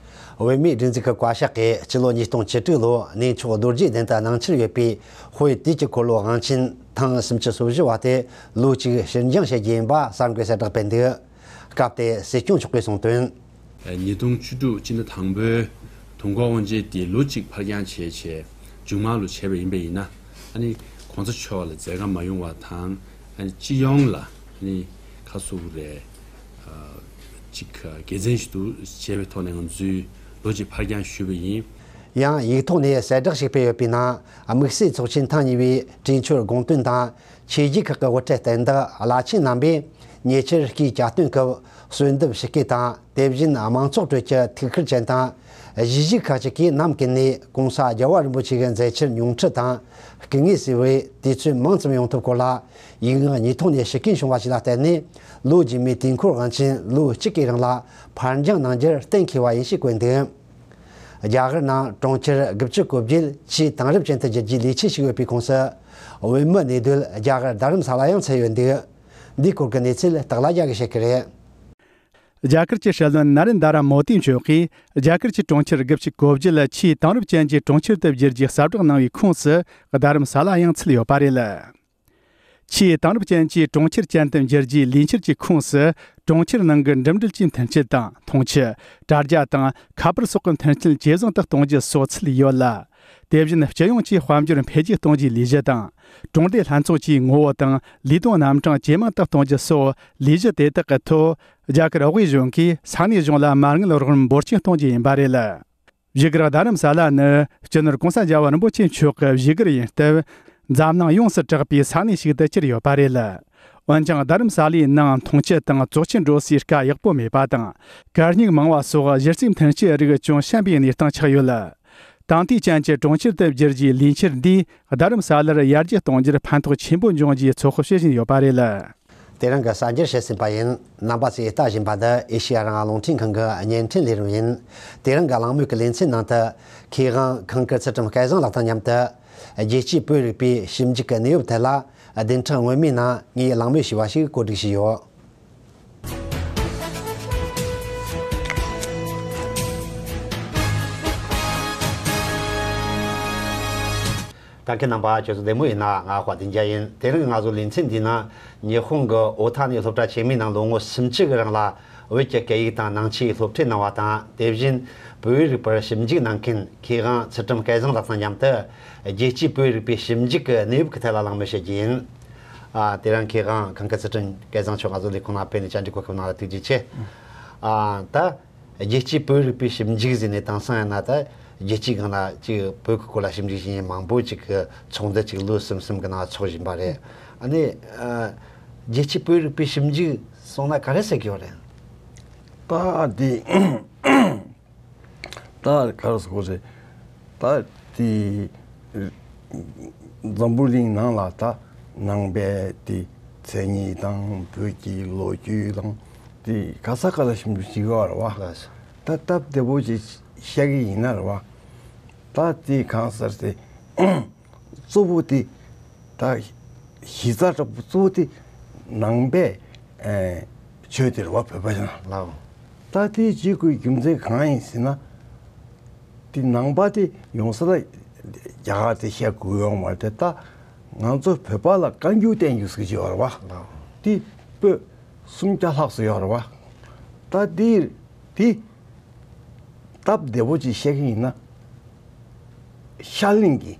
བོད་མིའི་སྒྲིག་འཛུགས་ཀྱི་བཀའ་ཤག་གིས་སྤྱི་ལོ་ཉིས་སྟོང་བཅུ་དྲུག་ལོར་གནས་མཆོག་རྡོ་རྗེ་གདན་དུ་གནང་འཆར་ཡོད་པའི་དཔེ་དུས་ཀྱི་འཁོར་ལོ་དབང་ཆེན་ཐེངས་སུམ་ཅུ་སོ་བཞི་བ་དེ་ལོ་གཅིག་ཕྱིར་འགྱངས་བྱེད་རྒྱུ་ཡིན་པ་གསར་འགོད་གསལ་བསྒྲགས་སྤེལ་འདུག། སྐབས་དེར་སྲིད་སྐྱོང་མཆོག་གིས་གསུངས་དོན། ཉིས་སྟོང་བཅུ་དྲུག་སྤྱི་ཟླ་དང་པོའི་དུས་འཁོར་དབང་ཆེན་དེ་ལོ་གཅིག་ཕར་འགྱངས་བྱས་བྱས་མཇུག་མ་ལོ་བྱས་པ་ཡིན་པ་ཡིན་ན། ཨ་ནི་གོང་ས་མཆོག་ལ་མཛད་དཀའ་མ་ཡོང་བ་དང་། ཨ་ནི་སྤྱི་ཡོངས་ལ་ཨ་ནི་ཁ་སུ་རེ་ཅིག་དགེ་མཚན་ཞིག་ཏུ་བྱས་པའི་ཐོག་ནས་ང་ཚོས་ལོ་གཅིག་ཕར་འགྱངས་ཞུས་པ་ཡིན། ཡང་ཡིག་ཐོག་ནས་གསལ་བསྒྲགས་ཤིག་སྤེལ་ཡོད་པའི་ནང་། དམིགས་བསལ་ཚོགས་ཆེན་ཐེངས་གཉིས་པའི་གྲོས་ཆོད་དགོངས་དོན་དང་། ཆོས་བརྒྱུད་ཁག་གི་དབུ་ཁྲིད་བསྟན་བདག་བླ་ཆེན་རྣམ་པས་ཉེ་ཆར་སྐུའི་གྱ་སྟོན་སྐབས་གསོལ་འདེབས་ཞུ་སྐུལ་དང་། དེ་བཞིན་དམངས་ཚོགས་ཁྲོད་ཀྱི་ཐུགས་ཁུར་ཅན་དང་གཞིས་བྱེས་ཁག་ཅིག་གིས་ནམ་རྒྱུན་ནས་གོང་ས་རྒྱལ་བ་རིན་པོ་ཆེ་གི་མཛད་འཆར་མྱོང་ཁྲིད་དང་སྐུ་ངལ་གསོ་བའི་དུས་ཚོད་མང་ཙམ་ཡོང་ཐབས་སྐོར་ལ་ཡིག་ངག་གཉིས་ཐོག་ནས་ཞུ་མཁན་བྱུང་བ་ཞིག་ལ་བརྟེན་ནས། ལོ་རྗེས་མའི་དུས་འཁོར་དབང་ཆེན་ལོ་གཅིག་གི་རིང་ལ་ཕར་འགྱངས་གནང་རྒྱུར་གཏན་འཁེལ་བ་ཡིན་ཞེས་བཀོད་འདུག། རྒྱ་གར་ནང་གྲོང་ཁྱེར་དགུ་བཅུ་གོ་བརྒྱད་ཆེས་དེང་རབས་ཅན་དུ་བསྒྱུར་རྒྱུའི་ལས་འཆར་ཞིག་ཡོད་པའི་ཁོངས་སུ། བོད་མིའི་གནས་སྡོད་རྒྱ་གར་རྡ་རམ་ས་ལ་ཡང་ཚུད་ཡོད་འདུག། འདིའི་སྐོར་གྱི་གནས་ཚུལ་སྟག་ལྷ་རྒྱལ་གྱིས་བཤད་ཀྱི་རེད། རྒྱ་གར་གྱི་སྲིད་བློན་ན་རེན་དཱ་ར་མོ་དི་མཆོག་གིས་རྒྱ་གར་གྱི་གྲོང་ཁྱེར་དགུ་བཅུ་གོ་བརྒྱད་ལ་ཆེས་དེང་རབས་ཅན་གྱི་གྲོང་ཁྱེར་དུ་བསྒྱུར་རྒྱུའི་ཟབ་སྒྲགས་གནང་བའི་ཁོངས་སུ། རྡ་རམ་ས་ལ་ཡང་ཚུད་ཡོད་པ་རེད། ཆེས་དེང་རབས་ཅན་གྱི་གྲོང་ཁྱེར་ཅན་དུ་འགྱུར་རྒྱུའི་ལས་འཆར་གྱི་ཁོངས་སུ། གྲོང་ཁྱེར་ནང་གི་འགྲིམ་འགྲུལ་གྱི་མཐུན་རྐྱེན་དང་། འཐུང་ཆུ། དྲ་རྒྱ་དང་ཁ་པར་སོགས་ཀྱི་མཐུན་རྐྱེན་ཇེ་བཟང་དུ་གཏོང་རྒྱུ་སོགས་ཚུད་ཡོད་ལ། དེ་བཞིན་སྤྱི་ཡོངས་ཀྱི་དཔལ་འབྱོར་འཕེལ་རྒྱས་གཏོང་རྒྱུའི་ལས་གཞི་དང་། གྲོང་སྡེ་ལྷན་ཚོགས་ཀྱི་ངོ་བོ་དང་ལས་དོན་རྣམ་གྲངས་ཇེ་མང་དུ་གཏོང་རྒྱུ་སོགས་ལས་གཞི་དེ་དག་གི་ཐོག་རྒྱ་གར་དབུས་གཞུང་གིས་ས་གནས་གཞུང་ལ་མ་དངུལ་རོགས་རམ་འབོར་ཆེན་གཏོང་རྒྱུ་ཡིན་པ་རེད། བཞུགས་སྒར་རྡ་རམ་ས་ལ་ནི་སྤྱི་ནོར་གོང་ས་རྒྱལ་བ་རིན་པོ་ཆེ་མཆོག་གི་བཞུགས་སྒར་ཡིན་སྟབས། འཛམ་གླིང་ཡོངས་སུ་གྲགས་པའི་ས་གནས་ཤིག་ཏུ་གྱུར་ཡོད་པ་རེད། འོན་ཀྱང་རྡ་རམ་ས་ལའི་ནང་འཐུང་ཆུ་དང་བཙོག་ཆུ་འགྲོ་སའི་རྐ་ཡག་པོ་མེད་པ་དང་། གད་སྙིགས་མང་བ་སོགས་གཞི་རྩའི་མཐུན་རྐྱེན་རིགས་ཅུང་ཞན་པའི་གནས་སྟངས་ཆགས་ཡོད། དེང་དུས་ཅན་གྱི་གྲོང་ཁྱེར་དུ་བསྒྱུར་རྒྱུའི་ལས་འཆར་འདིས་རྡ་རམ་ས་ལར་ཡར་རྒྱས་གཏོང་རྒྱུར་ཕན་ཐོགས་ཆེན་པོ་འབྱུང་རྒྱུའི་ཚོད་དཔག་བྱེད་བཞིན་ཡོད་པ་རེད། དེ་རིང་གི་གསར་འགྱུར་བཤད་ཟིན་པ་ཡིན། རྣམ་པ་ཚོས་ལྟ་བཞིན་པ་འདི་ཨེ་ཤེ་ཡ་རང་དབང་རླུང་འཕྲིན་ཁང་གི་བརྙན་འཕྲིན་ལས་རིམ་ཡིན། དེ་རིང་གི་གླེང་མོལ་གྱི་ལེ་ཚན་ནང་དུ། མཁས་དབང་ཁང་ཀི་ཚུལ་ཁྲིམས་སྐལ་བཟང་ལགས་དང་མཉམ་དུ། རྒྱལ་སྤྱིའི་བོད་རིག་པའི་ཞིབ་འཇུག་གི་གནས་བབ་ཐད་ལ། བདུན་ཕྲག་སྔོན་མའི་ནང་ངས་གླེང་མོལ་བྱས་པ་ཞིག་བཀོད་སྒྲིག་བྱས་ཡོད། ལྟ་མཁན་རྣམ་པ་ཁྱོད་ཚོ་བདེ་མོ་ཡིན་ན། ང་དཔལ་ལྡན་རྒྱལ་ཡིན། དེ་རིང་ང་ཚོ་ལེ་ཚན་འདིའི་ནང་ཉི་ཧོང་གི་ཨོ་ཐ་ནི་སློབ་གྲྭ་ཆེན་མོའི་ནང་ལོ་ངོ་སུམ་ཅུ་གི་རིང་ལ་བོད་ཀྱི་སྐད་ཡིག་དང་ནང་ཆོས་སློབ་ཁྲིད་གནང་བ་དང་། དེ་བཞིན་བོད་ཡིག་རིག་པར་ཞིབ་འཇུག་གནང་མཁན་མཁས་དབང་ཚུལ་ཁྲིམས་སྐལ་བཟང་ལགས་དང་མཉམ་དུ། རྒྱལ་སྤྱིའི་བོད་ཡིག་རིག་པའི་ཞིབ་འཇུག་གི་གནས་བབ་ཀྱི་ཐད་ལ་གླེང་མོལ་བྱེད་རྒྱུ་ཡིན། ཨ། དེ་རིང་མཁས་དབང་ཁང་ཀི་ཚུལ་ཁྲིམས་སྐལ་བཟང་མཆོག་ང་ཚོ་ལས་ཁུངས་ནང་ལ་ཐུགས་རྗེ་ཆེ། ཨ། ད། རྒྱལ་སྤྱིའི་བོད་རིག་པའི་ཞིབ་འཇུག་ཟེར་ནས་དེང་སང་ཡིན་ན་ད་རྒྱལ་སྤྱིའི་སྒང་ལ་ཅིག་བོད་ཀྱི་སྐོར་ལ་ཞིབ་འཇུག་བྱེད་མཁན་མང་པོ་ཅིག་གི་ཚོགས་འདུ་ཅིག་ལོ་གསུམ་གསུམ་གྱི་ནང་ཚོགས་བཞིན་པ་རེད། ཨ་ནི། ཨ། རྒྱལ་སྤྱིའི་བོད་རིག་པའི་ཞིབ་འཇུག་སོང་ན་ག་རེ་ཟེར་གྱི་ཡོད་རེད། ད་དེ། ད་ག་རེ་ཟེར་དགོས་རེད། ད་དེ་འཛམ་བུ་གླིང་ནང་ལ་ད་ནང་པའི་དེ་མཚན་ཉིད་དང་བོད་ཀྱི་ལོ་རྒྱུས་དང་དེ་ག་ས་ག་ལ་ཞིབ་འཇུག་བྱེད་ཀྱི་ཡོད་རེད་བ། ལགས་སོ། ད་སྟབས་བདེ་པོ་ཅིག་བཤད་ཀྱི་ཡིན་ན་རེད་བ། ད་དེ་གང་ཟེར་ཏེ། གཙོ་བོ་དེ་ད་གཞི་རྩ་དྲག་པོ་གཙོ་བོ་དེ་ནང་པའི་ཨེ་ཆོས་དེ་རེད་བ། བོད་པ་ཡིན་ན། ལའོ། ད་དེ་བྱེད་དགོས་རྒྱུ་མཚན་གང་ཡིན་ཟེར་ན། དེ་ནང་པ་དེ་ཡོང་ས་ལ་རྒྱ་གར་དེ་བཤད་དགོས་ཡོད་མ་རེད་དེ། ད་ང་ཚོ་བོད་པ་ལ་བཀའ་འགྱུར་བསྟན་འགྱུར་ཟེར་གྱི་ཡོད་རེད་བ། ལའོ། དེ་པོད་སུམ་བརྒྱ་ལྷག་ཙམ་ཡོད་རེད་བ། ད་དེ་དེ། སྟབས་བདེ་པོ་ཅིག་བཤད་ཀྱི་ཡིན་ན། ཤར་གླིང་གི་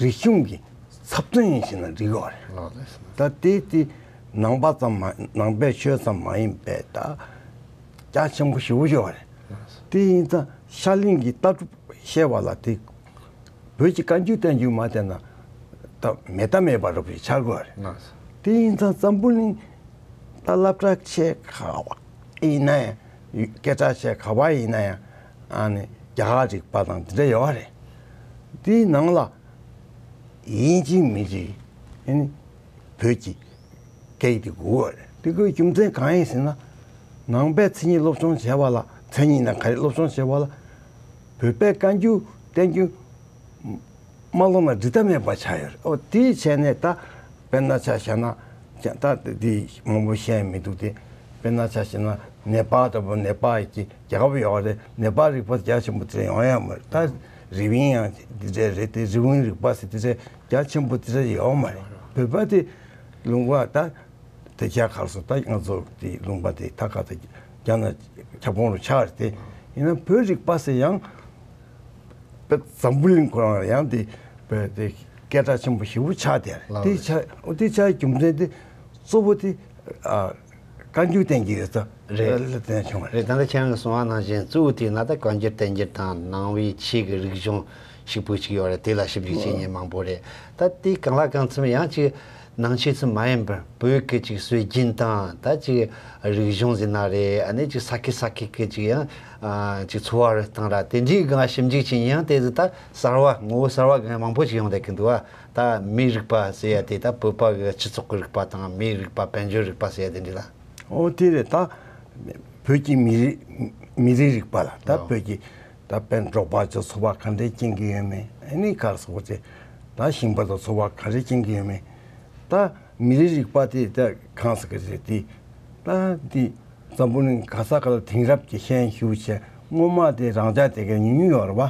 རིག་གཞུང་གི་ཚབ་མཚོན་ཡིན་ཞེ་ན་འགྲིག་གི་རེད། ལགས་རེད། ད་དེ་དེ་ནང་པ་ཙམ་མ་ནང་པའི་ཆོས་ཙམ་མ་ཡིན་པའི་ད་རྒྱ་ཆེན་པོ་ཞེ་པོ་ཡོད་རེད། དེ་ཡིན་ཙང་ཤར་གླིང་གི་ལྟ་གྲུབ་བཤད་པ་ལ་དེ། བོད་ཀྱི་བཀའ་འགྱུར་བསྟན་འགྱུར་མ་བལྟས་ན་ད་མེད་ད་མེད་པ་འདྲ་པོ་ཞིག་ཆགས་དགོས་རེད། ལགས་སོ། དེ་ཡིན་ཙང་འཛམ་བུ་གླིང་ད་སློབ་གྲྭ་ཆེ་ག་བ་ཡིན་ན་ཡང་སྐད་གྲགས་ཆེ་ག་བ་ཡིན་ན་ཡང་ཨ་ནི་རྒྱ་གར་རིག་པ་དང་དེ་འདྲ་ཡོད་རེད། དེའི་ནང་ལ་ཡིན་གཅིག་མིན་གཅིག་ཨ་ནི་བོད་ཀྱི་སྐད་ཡིག་དེ་དགོས་རེད། དེ་དགོས་རྒྱུ་མཚན་གང་ཡིན་ཟེར་ན། ནང་པའི་མཚན་ཉིད་སློབ་སྦྱོང་བྱས་པ་ལ་མཚན་ཉིད་ན་ག་རེ་སློབ་སྦྱོང་བྱས་པ་ལ་བོད་པའི་བཀའ་འགྱུར་བསྟན་འགྱུར་མ་ཀློག་ན་འགྲིག་ཐབས་མེད་པ་ཆགས་ཡོད་རེད། ཨོ་དེའི་ཆ་ནས་ད་དཔེར་ན་ཆ་བཞག་ན་ད་དེ་མང་པོ་བཤད་མི་འདུག་སྟེ། དཔེར་ན་ཆ་བཞག་ན་ནེ་པཱལ་ལྟ་བུ་ནེ་པཱལ་གྱི་རྒྱལ་ཁབ་ཡོད་རེད། ནེ་པཱལ་རིག་པ་རྒྱ་ཆེན་པོ་དེ་འདྲ་ཡོང་ཡ་མ་རེད། ད་རི་ཝིན་ཡང་དེ་འདྲ་རེད་དེ། རི་ཝིན་རིག་པ་ཟེར་དེ་འདྲ་རྒྱ་ཆེན་པོ་དེ་འདྲ་ཡོད་མ་རེད། བོད་པ་དེ་ལུང་པ་ད། དེ་རྒྱ་གར་སོང་ད་ང་ཚོ་དེ་ལུང་པ་དེ་ད་ག་ད་རྒྱ་ནག་ཁྱབ་ཁོངས་རུ་ཆགས་རེད་དེ། ཡིན་ན་བོད་རིག་པ་ཟེར་ཡང་བོད་འཛམ་བུ་གླིང་ཁོ་རང་ལ་ཡང་དེ་བོད་དེ་སྐད་གྲགས་ཆེན་པོ་ཞེ་པོ་ཆགས་དེ་རེད། ལགས་དེ་རེད། ཆགས་དེ་ཆགས་རྒྱུ་མཚན་དེ་གཙོ་བོ་དེ་ཨ་བཀའ་འགྱུར་བསྟན་གྱི་ཡོད་ཙང་རེད། ལ་བརྟེན་བྱུང་བ་རེད། རེད། ད་ལྟ་ཁྱེད་རང་གིས་གསུངས་པ་ནང་བཞིན་གཙོ་བོ་དེ་ན་ད་བཀའ་འགྱུར་བསྟན་འགྱུར་དང་ནང་པའི་ཆོས་ཀྱི་རིག་གཞུང་ཞིག་པོ་ཅིག་ཡོད་རེད། དེ་ལ་ཞིབ་འཇུག་བྱེད་མཁན་མང་པོ་རེད། ད་དེའི་གང་ལ་གང་འཚམ་ཡང་ཅིག་ནང་ཆོས་ཙམ་མ་ཡིན་པར་བོད་ཀྱི་ཅིག་སྲོལ་རྒྱུན་དང་ད་ཅིག་རིག་གཞུང་ཟེར་ན་རེད། ཨ་ནི་ཅིག་ས་ཁུལ་ས་ཁུལ་གྱི་ཅིག་ཡང་ཨ་ཅིག་འཚོ་བ་རིག་སྟངས་ར་དེ་འདྲའི་སྒང་ཞིབ་འཇུག་བྱེད་མཁན་ཡང་དེ་ད་གསར་བ་ངོ་བོ་གསར་བ་སྒང་མང་པོ་ཅིག་ཡོང་བསྡད་ཀྱི་འདུག་བ། ད་མིའི་རིག་པ་ཟེར་ཡ་དེ་ད་བོད་པ་གི་སྤྱི་ཚོགས་ཀྱི་རིག་པ་དང་མིའི་རིག་པ་དཔལ་འབྱོར་རིག་པ་ཟེར་ཡ་དེ་འདྲ་ལ། ཨོ་དེ་རེད། ད་བོད་ཀྱི་མི་རིགས་མི་རིགས་རིག་པ་ལ་ད་ཨོ་བོད་ཀྱི་ད་དཔེར་འབྲོག་པ་ཚོ་འཚོ་བ་ག་འདྲས་སྐྱེལ་གྱི་ཡོད་མེད། ཨ་ནི་ག་རེ་ཟེར་དགོས་རེད། ད་ཞིང་པ་ཚོ་འཚོ་བ་ག་རེ་སྐྱེལ་གྱི་ཡོད་མེད། ད་མི་རིགས་རིག་པ་དེ་ད་གང་ཟེར་གི་རེད་དེ། ད་འདི་འཛམ་བུ་གླིང་ག་ས་ག་ལ་དེང་རབས་ཀྱི་ཤེས་ཡོན་ཞེ་པོ་ཆེ་སྔོན་མ་དེ་རང་འཇགས་དེ་གའི་ཉུང་ཉུང་ཡོད་རེད་བ།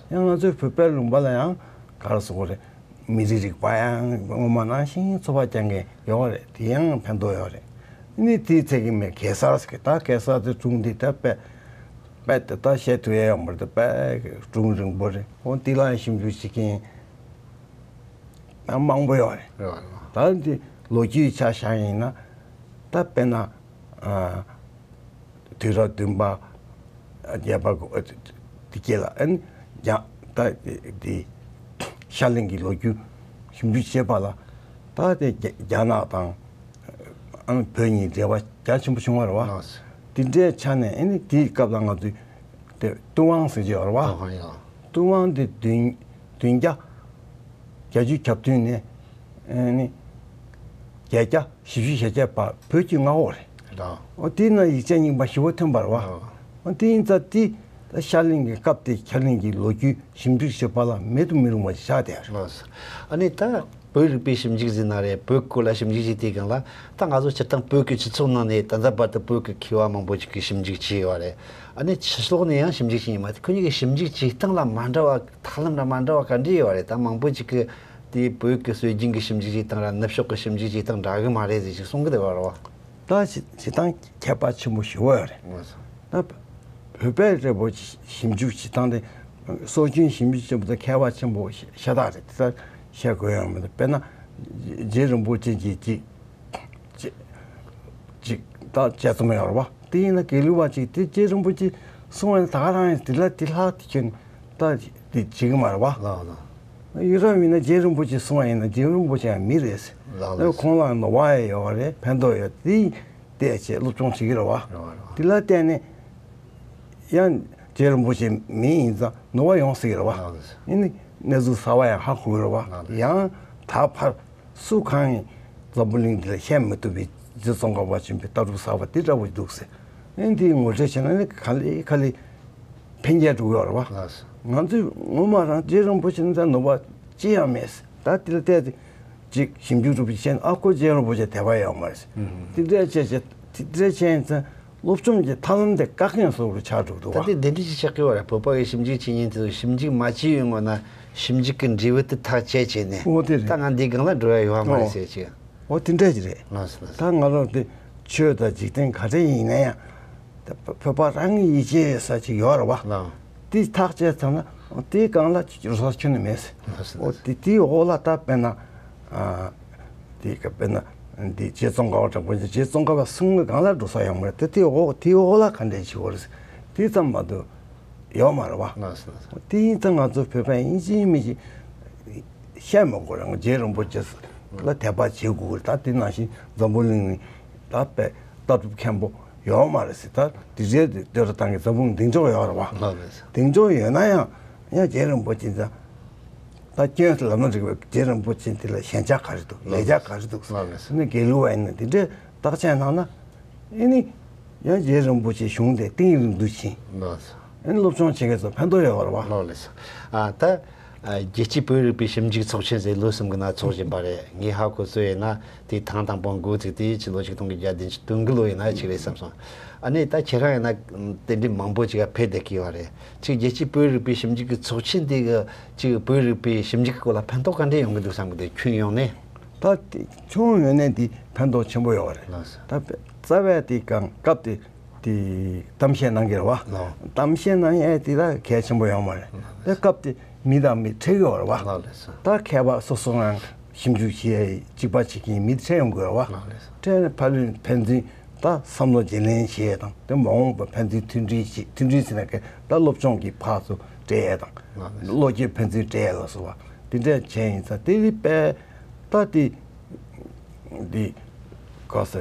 ཡང་ང་ཚོའི་བོད་པའི་ལུང་པ་ལ་ཡང་ག་རེ་ཟེར་དགོས་རེད། མི་རིགས་རིག་པ་ཡང་སྔོན་མ་ནང་བཞིན་འཚོ་བ་སྐྱེལ་མཁན་ཡོད་རེད། དེ་ཡང་ཕན་ཐོགས་ཡོད་རེད། ནི་དེའི་ཚེ་གི་མེ་གེ་སར་ཟེར་གི་ད་གེ་སར་དེ་སྒྲུང་འདི་ད་དཔེ་དཔེ་དེ་ད་བཤད་ཐུབ་ཡ་ཡོད་མ་རེད། ད་དཔེ་སྒྲུང་རིང་པོ་རེད། འོ་འདི་ལ་ཞིབ་འཇུག་བྱེད་མཁན་ཡང་མང་པོ་ཡོད་རེད། རེད་བ། རེད་བ། ད་འདི་ལོ་རྒྱུས་ཆ་བཞག་ཡིན་ན་ད་དཔེར་ན་ཨ། དུས་རབས་བདུན་པ་བརྒྱད་པ་དགུ་པ་དེ་སྐྱེས་ལ་ཨན་རྒྱ་ད་དེ་ཤར་གླིང་གི་ལོ་རྒྱུས་ཞིབ་འཇུག་བྱེད་པ་ལ་ད་དེ་རྒྱ་རྒྱ་ནག་དང་ཨན་བོད་གཉིས་འབྲེལ་བ་རྒྱ་ཆེན་པོ་བྱུང་བ་རེད་བ། ལགས་སོ། དེ་འདྲའི་ཆ་ནས་ཨ་ནི་དེའི་སྐབས་ལ་ང་ཚོས་དེ་ཏུན་དབང་ཟེར་གྱི་ཡོད་རེད་བ། ཏུན་དབང་ཡང་། ཏུན་དབང་དེ་བདུན་བདུན་བརྒྱ་བརྒྱད་ཅུ་གྱ་བདུན་ནས་ཨ་ནི་བརྒྱད་བརྒྱ་བཞི་བཅུ་ཞེ་བརྒྱད་བར་བོད་ཀྱི་མངའ་འོག་རེད། རེད། འོ་དེའི་ནང་ཡིག་ཆ་རྙིང་པ་ཞེ་པོ་ཐོན་པ་རེད་བ། འོ་དེ་ཡིན་ཙང་དེ་ད་ཤར་གླིང་གི་སྐབས་དེ་ཤར་གླིང་གི་ལོ་རྒྱུས་ཞིབ་འཇུག་བྱེད་པ་ལ་མེད་དུ་མི་རུང་བ་ཞིག་ཆགས་བསྡད་ཡོད་རེད། ལགས་སོ། ཨ་ནི་ད་བོད་རིག་པའི་ཞིབ་འཇུག་ཟེར་ན་རེད། བོད་སྐོར་ལ་ཞིབ་འཇུག་བྱེད་དུས་སྒང་ལ་ད་ང་ཚོ་སྤྱིར་བཏང་བོད་ཀྱི་སྤྱི་ཚོགས་ནང་ནས་ད་ལྟ་བར་དུ་བོད་ཀྱི་མཁས་པ་མང་པོ་ཅིག་གིས་ཞིབ་འཇུག་བྱས་ཡོད་རེད། ཨ་ནི་ཕྱི་ལོགས་ནས་ཡང་ཞིབ་འཇུག་བྱས་ཡིན་མ་རེད། ཁོ་གཉིས་ཀྱི་ཞིབ་འཇུག་བྱེད་སྟངས་ལ་མ་འདྲ་བ་ཐབས་ལམ་ར་མ་འདྲ་བ་ག་འདྲ་ཡོད་རེད། ད་མང་པོ་ཅིག་གིས་དེ་བོད་ཀྱི་སྲོལ་རྒྱུན་གྱི་ཞིབ་འཇུག་བྱེད་སྟངས་ར་ནུབ་ཕྱོགས་ཀྱི་ཞིབ་འཇུག་བྱེད་སྟངས་འདྲ་གི་མ་རེད་ཟེར་ཅིག་གསུང་གི་འདུག་བ་རོ། ད་བྱེད་བྱེད་སྟངས་ཁྱད་པར་ཆེན་པོ་ཞེ་པོ་ཡོད་རེད། ད་བོད་པའི་རེ་བོ་ཞིབ་འཇུག་བྱེད་སྟངས་དེ་སྲོལ་རྒྱུན་ཞིབ་འཇུག་བྱེད་པ་དང་ཁྱད་པར་ཆེན་པོ་ཤ་སྟག་རེད། དེ་ལྟར་བཤད་དགོས་ཡོད་མི་འདུག་དཔེར་ན་རྗེ་རིན་པོ་ཆེ་གྱིས་ཅིག་ཅིག་ཅིག་ད་དཔྱད་རྩོམ་ཡོད་རེད་བ། དེ་ཡིན་ན་དགེ་ལུགས་པ་ཅིག་དེ་རྗེ་རིན་པོ་ཆེ་གསུང་བ་ནི་ད་ག་རང་ཡིན། དེ་ལ་དེ་ལྷག་དེ་ཁྱོད་ད་དེ་བྱེད་གི་མ་རེད་བ། ལགས་ལགས། ཡུལ་རབས་ཡིན་ན་རྗེ་རིན་པོ་ཆེ་གསུང་བ་ཡིན་ན་རྗེ་རིན་པོ་ཆེ་ཡང་མི་རེད། ལགས་ལགས། ཁོང་ལ་ནོར་བ་ཡང་ཡོད་རེད། ཕན་ཐོགས་ཡོད། དེ་བལྟས་བྱས་སློབ་སྦྱོང་བྱེད་ཀྱི་རེད་བ། རེད་བ་རེད་བ། དེ་ལ་བརྟེན་ནས་ཡང་རྗེ་རིན་པོ་ཆེ་མི་ཡིན་ཙང་ནོར་བ་ཡོང་སྲིད་ཀྱི་རེད་བ། ལགས་ལགས། ཡིན་ནི་གནས་ཚུལ་གསར་བ་ཡང་ཧ་གོ་གི་རེད་བ། ལགས་ལགས། ཡང་ད་ཕར་སུ་གང་ཡིན་འཛམ་བུ་གླིང་འདི་ལ་བཤད་མི་ཐུབ་པའི་རྗེ་ཙོང་ཁ་པ་ཆེན་པོའི་ལྟ་གྲུབ་གསར་པ་འདི་འདྲ་བོ་འདུག་ཟེར། ཨེ་འདི་ངོ་སྤྲོད་བྱས་ན་ནི་ག་ལེ་ག་ལེ་འཕེལ་རྒྱས་འགྲོ་གི་ཡོད་རེད་བ། ལགས་སོ། ང་ཚོས་ངོ་མ་རང་རྗེ་རིན་པོ་ཆེ་ནི་ད་ནོར་བ་ཅི་ཡང་མེད། ད་དེ་ལ་བལྟས་ཏེ་ཅིག་ཞིབ་འཇུག་སྒྲུབ་པའི་ཆེད་ཨ་ཁོ་རྗེ་རིན་པོ་ཆེ་དད་པ་ཡོད་མ་རེད། ཨུམ། དེ་འདྲས་བྱས་བྱས་དེ་འདྲས་བྱས་ཡིན་ཙང་སློབ་སྦྱོང་གི་ཐབས་ལམ་དེ་བཀག་མཁན་སོགས་རུ་ཆགས་འགྲོ་འདུག་ད་བ། དེ་འདི་འདྲས་ཅིག་ཆགས་ཀྱི་ཡོད་རེད། བོད་པ་གི་ཞིབ་འཇུག་བྱེད་མཁན་དེ་ཚོ་ཞིབ་འཇུག་མ་བྱས་ཡོད་ངོ་ན་ཞིབ་འཇུག་གི་འབྲས་བུ་དེ་ཐག་བཅད་བྱས་ནས། འོ་དེ་རེད། ད་ང་འདིའི་སྒང་ལ་འགྲོ་ཡ་ཡོད་མ་རེད་ཟེར་ཅིག་འོ་དེ་འདྲ་ཅིག་རེད། ལགས་སོ་ལགས་སོ། ད་ང་རང་དེ་ཆོས་དང་འཇིག་རྟེན་ག་རེ་ཡིན་ན་ཡང་ད་བོད་པ་རང་གི་ཡིད་ཆེས་ཡོད་ས་ཅིག་ཡོད་རེད་བ། ལགས། དེ་ཐག་བཅད་ཚར་ན་དེའི་སྒང་ལ་རུ་ས་ཁྱོན་ནས་མེད། ལགས་སོ་ལགས་སོ། འོ་དེ་དེའི་འོག་ལ་ད་དཔེར་ན་ཨ་དེ་ག་དཔེར་ན་འདི་རྗེ་ཙོང་ཁ་པ་དྲག་པོ་རྗེ་ཙོང་ཁ་པ་གསུང་གི་སྒང་ལ་འགྲོ་ས་ཡོད་མ་རེད། དེ་དེའི་འོག་དེའི་འོག་ལ་ག་འདྲས་བྱེད་དགོས་རེད། དེ་ཙམ་མ་གཏོགས་ཡོད་མ་རེད་བ། ལགས་སོ་ལགས་སོ། དེ་ཡིན་ཙང་ང་ཚོ་བོད་པ་ཡིན་གཅིག་མིན་གཅིག་བཤད་མི་དགོས་རེད། རྗེ་རིན་པོ་ཆེ་ལ་དད་པ་བྱེད་དགོས་རེད། ད་དེ་ནང་བཞིན་འཛམ་བུ་གླིང་ནི་ད་དཔེ་ལྟ་གྲུབ་མཁན་པོ་ཡོད་མ་རེད་ཟེར། ད་དེ་རྗེས་དེ་སྟོད་ར་བཏང་གི་འཛམ་བུ་གླིང་གདེང་འཇོག་ཡོད་རེད་བ། ལགས་སོ། གདེང་འཇོག་ཡོད་ན་ཡང་ཡང་རྗེ་རིན་པོ་ཆེ་ད་ད་སྐྱོན་ལབ་ན་འགྲིག་པའི་རྗེ་རིན་པོ་ཆེ་དེ་ལ་ཞན་ཆ་ག་རེ་འདུག་ལགས་ལས་འཆར་ག་རེ་འདུག་ལགས་ལགས། ནི་དགེ་ལུགས་པ་ཡིན་ན་དེ་འདྲའི་བརྟག་དཔྱད་གནང་ན། ཨེ་ནི། ཡང་རྗེ་རིན་པོ་ཆེ་གཞུང་དེ་གཏིང་རིང་དུ་ཕྱིན། ལགས་སོ། ཨེ་ནི་སློབ་སྦྱོང་བྱེད་མཁན་ཚོ་ཕན་ཐོགས་ཡོད་པ་རེད་བ། ལགས་ལགས་སོ། ཨ་ད། ཨ་རྒྱལ་སྤྱིའི་བོད་རིག་པའི་ཞིབ་འཇུག་ཚོགས་ཆེན་ཟེར་ལོ་གསུམ་གྱི་ནང་ཚོགས་བཞིན་པ་རེད། ངས་ཧ་གོ་ཚོད་ཡིན་ན་དེ་ཐེངས་དང་པོ་འགོ་ཚུགས་དེ་ཕྱི་ལོ་ཆིག་སྟོང་དགུ་བརྒྱ་བདུན་ཅུ་དོན་དགུ་ལོ་ཡིན་ན་ཅིག་རེད་བསམ་སོང་། ཨ་ནི་ད་ཁྱེད་རང་ཡིན་ན་དེ་འདྲའི་མང་པོ་ཅིག་ཕེབས་བསྡད་ཀྱི་ཡོད་རེད། ཅིག་རྒྱལ་སྤྱིའི་བོད་རིག་པའི་ཞིབ་འཇུག་གི་ཚོགས་ཆེན་དེ་གི་ཅིག་བོད་རིག་པའི་ཞིབ་འཇུག་གི་སྐོར་ལ་ཕན་ཐོགས་ག་འདྲས་ཡོང་གི་འདུག་བསམ་གི་འདུག་ཁྱོན་ཡོངས་ནས། ད་དེ་ཁྱོན་ཡོངས་ནས་དེ་ཕན་ཐོགས་ཆེན་པོ་ཡོད་རེད། ལགས་སོ། ད་རྩ་བའི་དེ་གང་སྐབས་དེ་དེ་གཏམ་བཤད་གནང་གི་རེད་བ། ལགས། གཏམ་བཤད་གནང་ཡས་དེ་ད་གལ་ཆེན་པོ་ཡོད་མ་རེད། ད་སྐབས་དེ་མི་དང་མི་འཕྲད་ཀྱི་ཡོད་རེད་བ། ལགས་ལགས་སོ། ད་མཁས་པ་སོ་སོ་རང་ཞིབ་འཇུག་བྱེད་ཡས་གཅིག་པ་བྱེད་མཁན་མི་འཕྲད་ཡོང་གི་རེད་བ། ལགས་ལགས་སོ། འཕྲད་ནས་ཕ་ལུས་ཕན་ཚུན་ད་བསམ་བློ་བརྗེ་ལེན་བྱེད་ཡས་དང་དེ་མ་འོངས་པ་ཕན་ཚུན་མཐུན་སྒྲིལ་བྱེད་མཐུན་སྒྲིལ་ཟེར་ན་ཀྱི་ད་སློབ་སྦྱོང་གི་ཕར་ཚུར་སྤྲད་ཡས་དང་། ལགས་ལགས་སོ། བློ་སྐྱེད་ཕན་ཚུན་སྤྲད་ཡས་ལ་སོགས་པ་དེ་འདྲས་བྱས་ཡིན་ཙང་དེ་ནི་དཔེ་ད་དེ། འདི་ག་ས་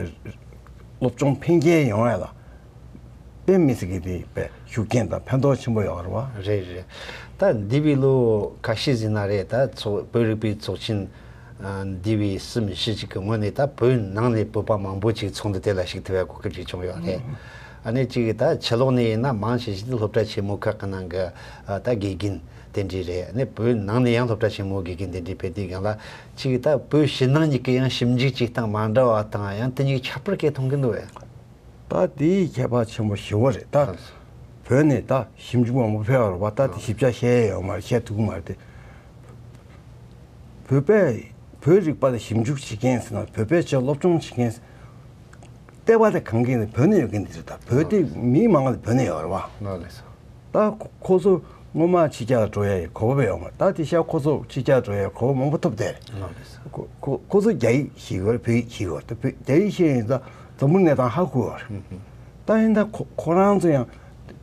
སློབ་སྦྱོང་འཕེལ་རྒྱས་ཡོང་ཡ་ལ་དཔེ་མི་སྲིད་ཀྱི་དེ་དཔེ་ཤུགས་རྐྱེན་དང་ཕན་ཐོགས་ཆེན་པོ་ཡོད་རེད་བ། རེད་རེད། ད་འདས་པའི་ལོ་ཁ་ཤས་ཟིན་ན་རེད། ད་ཚོགས་བོད་རིག་པའི་ཚོགས་ཆེན་ཨ་འདས་པའི་གསུམ་བཞི་ཅིག་གི་སྔོན་ནས་ད་བོད་ནང་ནས་བོད་པ་མང་པོ་ཅིག་ཚོགས་འདུ་དེ་ལ་ཞུགས་ཐུབ་པའི་གོ་སྐབས་ཅིག་བྱུང་ཡོད་རེད། ཨ་ནི་ཅིག་ད་ཕྱི་ལོགས་ནས་ཡིན་ན་མང་ཆེ་ཤོས་དེ་སློབ་གྲྭ་ཆེན་མོ་ཁག་གི་ནང་གི་ཨ་ད་དགེ་རྒན་དེ་འདྲས་རེད། ཨ་ནི་བོད་ནང་ནས་ཡང་སློབ་གྲྭ་ཆེན་མོ་དགེ་རྒན་དེ་འདྲས་ཕེབས་དུས་སྒང་ལ། གཅིག་ད་བོད་ཕྱི་ནང་གཉིས་ཀྱི་ཡང་ཞིབ་འཇུག་བྱེད་སྟངས་མ་འདྲ་བ་དང་ཡང་དེ་གཉིས་ཁྱད་པར་ག་རེ་མཐོང་གི་འདུག་བས། ད་དེའི་ཁྱད་པར་ཆེན་པོ་ཞེ་པོ་རེད་ད། བོད་ནས་ད་ཞིབ་འཇུག་མང་པོ་ཕེབས་པ་རེད་བ། ད་དེ་ཞིབ་ཆ་བཤད་ཡས་ཡོད་མ་རེད། བཤད་ཐུབ་ཀྱི་མ་རེད་དེ། བོད་པས་བོད་རིག་པ་ལ་ཞིབ་འཇུག་བྱེད་མཁན་ཟེར་ན་བོད་པའི་ཆེད་སློབ་སྦྱོང་བྱེད་མཁན་ཟེར། ལྟེ་བ་དེ་གང་གི་ནས་བོད་ནས་ཡོད་མཁན་དེ་རེད་ད། བོད་དེ་མི་མང་ལ་བོད་ནས་ཡོད་རེད་བ། ལགས་ལགས་སོ། ད་ཁོ་ཁོ་ཚོ་སྔོན་མ་ཕྱི་རྒྱལ་ལ་འགྲོ་ཡ་ཡི་གོ་སྐབས་ཡོད་མ་རེད། ད་དེ་ཤ་ཁོ་ཚོ་ཕྱི་རྒྱལ་འགྲོ་ཡ་གོ་སྐབས་མང་པོ་ཐོབ་བསྡད་རེད། ལགས་ལགས་སོ། ཁོ་ཁོ་ཁོ་ཚོ་རྒྱ་ཡིག་ཤེས་ཡོད་རེད། བོད་ཡིག་ཤེས་ཡོད་རེད། ད་བོད་རྒྱ་ཡིག་ཤེས་ཡིན་ཙང་འཛམ་བུ་གནས་སྟངས་ཧ་གོ་ཡོད་རེད། ད་ཡིན་ད་ཁོ་ཁོ་རང་ཚོ་ཡང་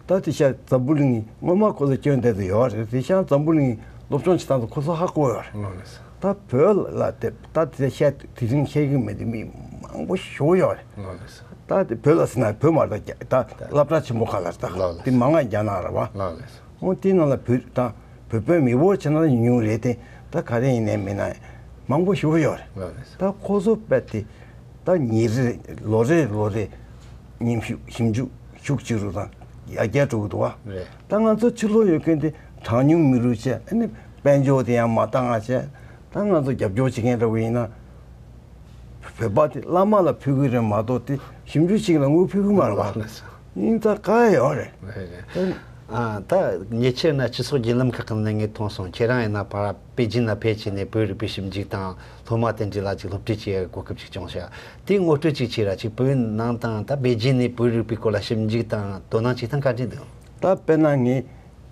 ད་དེ་ཤ་འཛམ་བུ་གླིང་སྔོན་མ་ཁོ་ཚོ་སྐྱོན་བསྡད་དུ་ཡོད་རེད། དེ་ཤ་འཛམ་བུ་གླིང་སློབ་སྦྱོང་བྱེད་སྟངས་ཚོ་ཁོ་ཚོ་ཧ་གོ་ཡོད་རེད། ལགས་ལགས་སོ། ད་བོད་ལ་དེ་ད་དེ་བཤད་དེ་རིང་བཤད་གི་མེད་དེ་མི་མང་པོ་ཞེ་པོ་ཡོད་རེད། ལགས་ལགས་སོ། ད་དེ་བོད་ལ་ཟེར་ན་བོད་མ་རེད། ད་ད་སློབ་གྲྭ་ཆེན་པོ་ཁག་ལ་ད་ལགས་ལགས་དེ་མང་ང་རྒྱ་ནག་རེད་བ། ལགས་ལགས་སོ། འོ་དེ་ནང་ལ་བོད་ད་བོད་པའི་མི་འབོར་ཆེ་ན་ཉུང་ཉུང་རེད་དེ། ད་ག་རེ་ཡིན་ནའི་མིན་ན་མང་པོ་ཞེ་པོ་ཡོད་རེད། ལགས་ལགས་སོ། ད་ཁོ་ཚོ་དཔེ་དེ་ད་ཉིན་རེ་ལོ་རེ་ལོ་རེ་ཉིན་ཞུ་ཞིབ་འཇུག་ཤུགས་ཆེ་རུ་དང་ཡར་རྒྱས་འགྲོ་གི་འདུག་བ། རེད། ད་ང་ཚོ་ཕྱི་ལོགས་ཡོད་མཁན་དེ་གྲངས་ཉུང་མི་རུ་བྱས། ཨ་ནི་དཔལ་འབྱོར་དེ་ཡང་མ་འདང་བ་བྱས། ད་ང་ཚོ་རྒྱབ་སྐྱོར་བྱེད་མཁན་འདྲ་བོ་ཡིན་ན། བོད་པ་དེ་བླ་མ་ལ་ཕུལ་གི་རེད་མ་གཏོགས་དེ་ཞིབ་འཇུག་ཅིག་ལ་དངུལ་ཕུལ་གི་མ་རེད་བ། ཡིན་ཙང་དཀའ་ཡོད་རེད། རེད་རེད། ཨ་ད་ཉེ་ཆར་ན་སྤྱི་ཚོགས་བརྒྱུད་ལམ་ཁག་གི་ནང་ངས་མཐོང་སོང་། ཁྱེད་རང་ཡིན་ན་ཕར་པེ་ཅིན་ན་ཕེབས་བྱས་ནས་བོད་རིག་པའི་ཞིབ་འཇུག་དང་སློབ་མ་དེ་འདྲ་ལ་ཅིག་སློབ་ཁྲིད་བྱེད་ཡའི་གོ་སྐབས་ཅིག་བྱུང་ཤག་དེའི་ངོ་སྤྲོད་ཅིག་བྱས་ར། ཅིག་བོད་ནང་དང་ད་པེ་ཅིན་ནས་བོད་རིག་པའི་སྐོར་ལ་ཞིབ་འཇུག་དང་དོ་སྣང་བྱེད་སྟངས་ག་འདྲ་འདུག་ད་དཔེར་ན་ངས་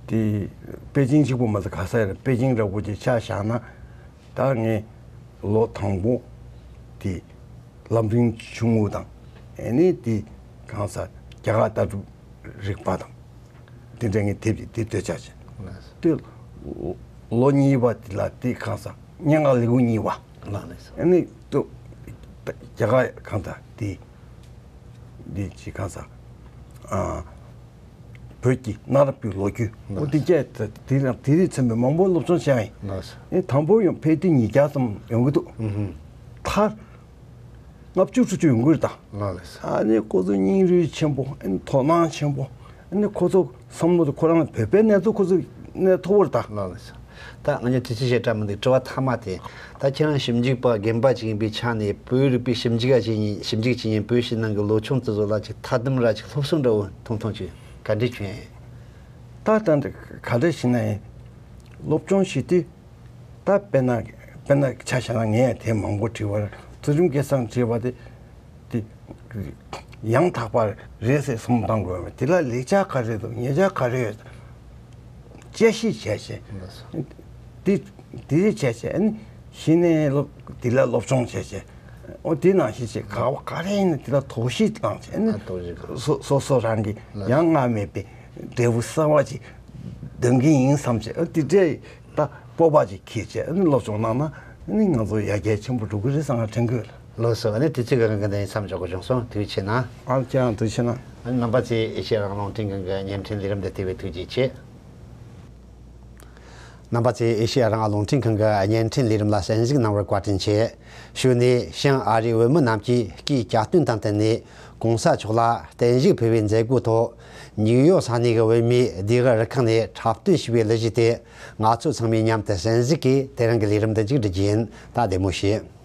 དེ་པེ་ཅིན་གཅིག་པོ་མ་ཟད་ག་ས་ཡིན་ར། པེ་ཅིན་འདྲ་བོ་ཅིག་ཆ་བཞག་ན། ད་ངས་ལོ་དང་པོ་དེ་ལམ་རིམ་ཆུང་ངུ་དང་། ཨེ་ནས་དེ་གང་ས་རྒྱ་གར་ལྟ་གྲུབ་རིག་པ་དང་དེ་འདྲ་ངས་དེབ་ཅིག་དེ་ལྟོས་ཆ་བྱས། དེ་ ལོ་གཉིས་པ་དེ་ལ་དེ་གང་ཟག་སྙན་ངག་ལེའུ་གཉིས་པ། ལགས་ལགས་སོ། ཨ་ནི་ཏོ་རྒྱ་གར་གང་ཟག་དེ་དེ་ཅི་གང་ཟག་ཨ་བོད་ཀྱི་གནའ་རབས་ཀྱི་ལོ་རྒྱུས། ལགས། འོ་དེ་སྐད་དེ་ལ་དེ་རིགས་ཚན་པའི་མང་པོ་སློབ་སྦྱོང་བྱས་ཡིན། ལགས་སོ། ཨེ་དང་པོ་ཡང་ཕལ་ཏི་ཉིས་བརྒྱ་ཙམ་ཡོང་གི་འདུག། ཨུ་ཧུམ། མཐར་ལྔ་བཅུ་དྲུག་ཅུ་ཡོང་གི་རེད་ད། ལགས་ལགས་སོ། ཨ་ནི་ཁོ་ཚོ་སྙིང་རུས་ཆེན་པོ། ཨ་ནི་དོ་སྣང་ཆེན་པོ། ཨ་ནི་ཁོ་ཚོ་བསམ་བློ་དེ་ཁོ་རང་བོད་པའི་གནས་ཚུལ་ཁོ་ཚོ་གནས་ཐུབ་པ་རེད་ད། ལགས་ལགས་སོ། ད་ང་ཚོ་དུས་ཚོད་ཞེ་དྲག་མི་འདུག། དྲི་བ་མཐའ་མ་དེ། ད་ཁྱེད་རང་ཞིབ་འཇུག་པ་རྒན་པ་ཅིག་ཡིན་པའི་ཆ་ནས་བོད་རིག་པའི་ཞིབ་འཇུག་བྱེད་མཁན་ཞིབ་འཇུག་བྱེད་མཁན་བོད་ཕྱི་ནང་གི་ལོ་ཆུང་དེ་ཚོ་ལ་ཅིག་ཐུགས་དམ་ར་ཅིག་སློབ་གསོ་འདྲ་བོ་ཐུང་ཐུང་ཅིག་ག་འདྲ་བྱུང་ཡིན། ད་ད་འདི་ག་འདྲ་ཞིག་ན་ཡིན། སློབ་སྦྱོང་བྱེད་དུས། ད་དཔེར་ན་དཔེར་ན་ཆ་བཞག་ན་ངས་དེ་མང་པོ་བྲིས་པར་ཚུལ་ཁྲིམས་སྐལ་བཟང་བྲིས་པ་དེ་དེ་ཡང་དག་པ་རེད་ཟེར་སོམས་བཏང་དགོས་པ་དེ་ལ་ལེགས་ཆ་ག་རེ་འདུག་ཉེས་ཆ་ག་རེ་ཡོད། དཔྱད་ཞིབ་བྱས་བྱས། དེ་དེ་རེ་བྱས་བྱས་ཨ་ནི་གཞི་ནས་སློབ་དེ་ལ་སློབ་སྦྱོང་བྱས་བྱས། འོ་དེ་ནང་བཞིན་བྱས་ག་བ་ག་རེ་ཡིན་ན་དེ་ལ་དོགས་གཞི་བླངས་བྱས་ཨ་ནི་ཨ་དོགས་གཞི་ག་སོ་སོ་སོ་རང་གི་ལགས། ཡང་སྔར་མེད་པའི་འབྲས་བུ་གསར་བ་ཅིག་འདོན་གྱི་ཡིན་བསམ་བྱས་ཨ་དེ་འདྲས། ད་སྤོབས་པ་ཅིག་འཁྱེར་བྱས་ཨ་ནི་སློབ་སྦྱོང་གནང་ན་ཨ་ནི་ང་ཚོ་ཡར་རྒྱས་ཆེན་པོ་འགྲོ་གི་རེད་བསམ་ང་དྲན་གི་ཡོད། ལགས་སོ། ཨ་ནི་དུས་ཚོད་གང་གི་འདི་མཚམས་འཇོག་དགོས་བྱུང་སོང་། ཐུགས་རྗེ་ཆེ་གནང་། ཨ་ཁྱེད་རང་ཐུགས་རྗེ་ཆེ་གནང་། ཨ་ནི་རྣམ་པ་ཚོས་ཨེ་ཤེ་ཡ་རང་དབང་རླུང་འཕྲིན་ཁང་གི་བརྙན་འཕྲིན་ལས་རིམ་འདི་བལྟས་པའི་ཐུགས་རྗེ་ཆེ། རྣམ་པ་ཚོས་ཨེ་ཤེ་ཡ་རང་དབང་རླུང་འཕྲིན་ཁང་གི་བརྙན་འཕྲིན་ལས་རིམ་ལ་གསན་གཟིགས་གནང་བར་བཀའ་དྲིན་ཆེ། གཞུག་ནས་བྱང་ཨ་རིའི་བོད་མི་རྣམས་ཀྱིས་སྐུའི་གྱ་སྟོན་དང་བསྟུན་ནས་༸གོང་ས་མཆོག་ལ་བརྟན་བཞུགས་ཕུལ་བའི་མཛད་སྒོའི་ཐོག་ནིའུ་ཡོག་ས་གནས་ཀྱི་བོད་མིའི་སྡེ་ཁག་རུ་ཁག་ནས་འཁྲབ་སྟོན་ཞུས་པའི་གླུ་གཞས་དེ་ང་ཚོ་ཚང་མས་མཉམ་དུ་གསན་གཟིགས་ཀྱིས་དེ་རིང་གི་ལས་རིམ་འདི་མཇུག་སྒྲིལ་རྒྱུ་ཡིན། ད་བདེ་མོ་བྱོས།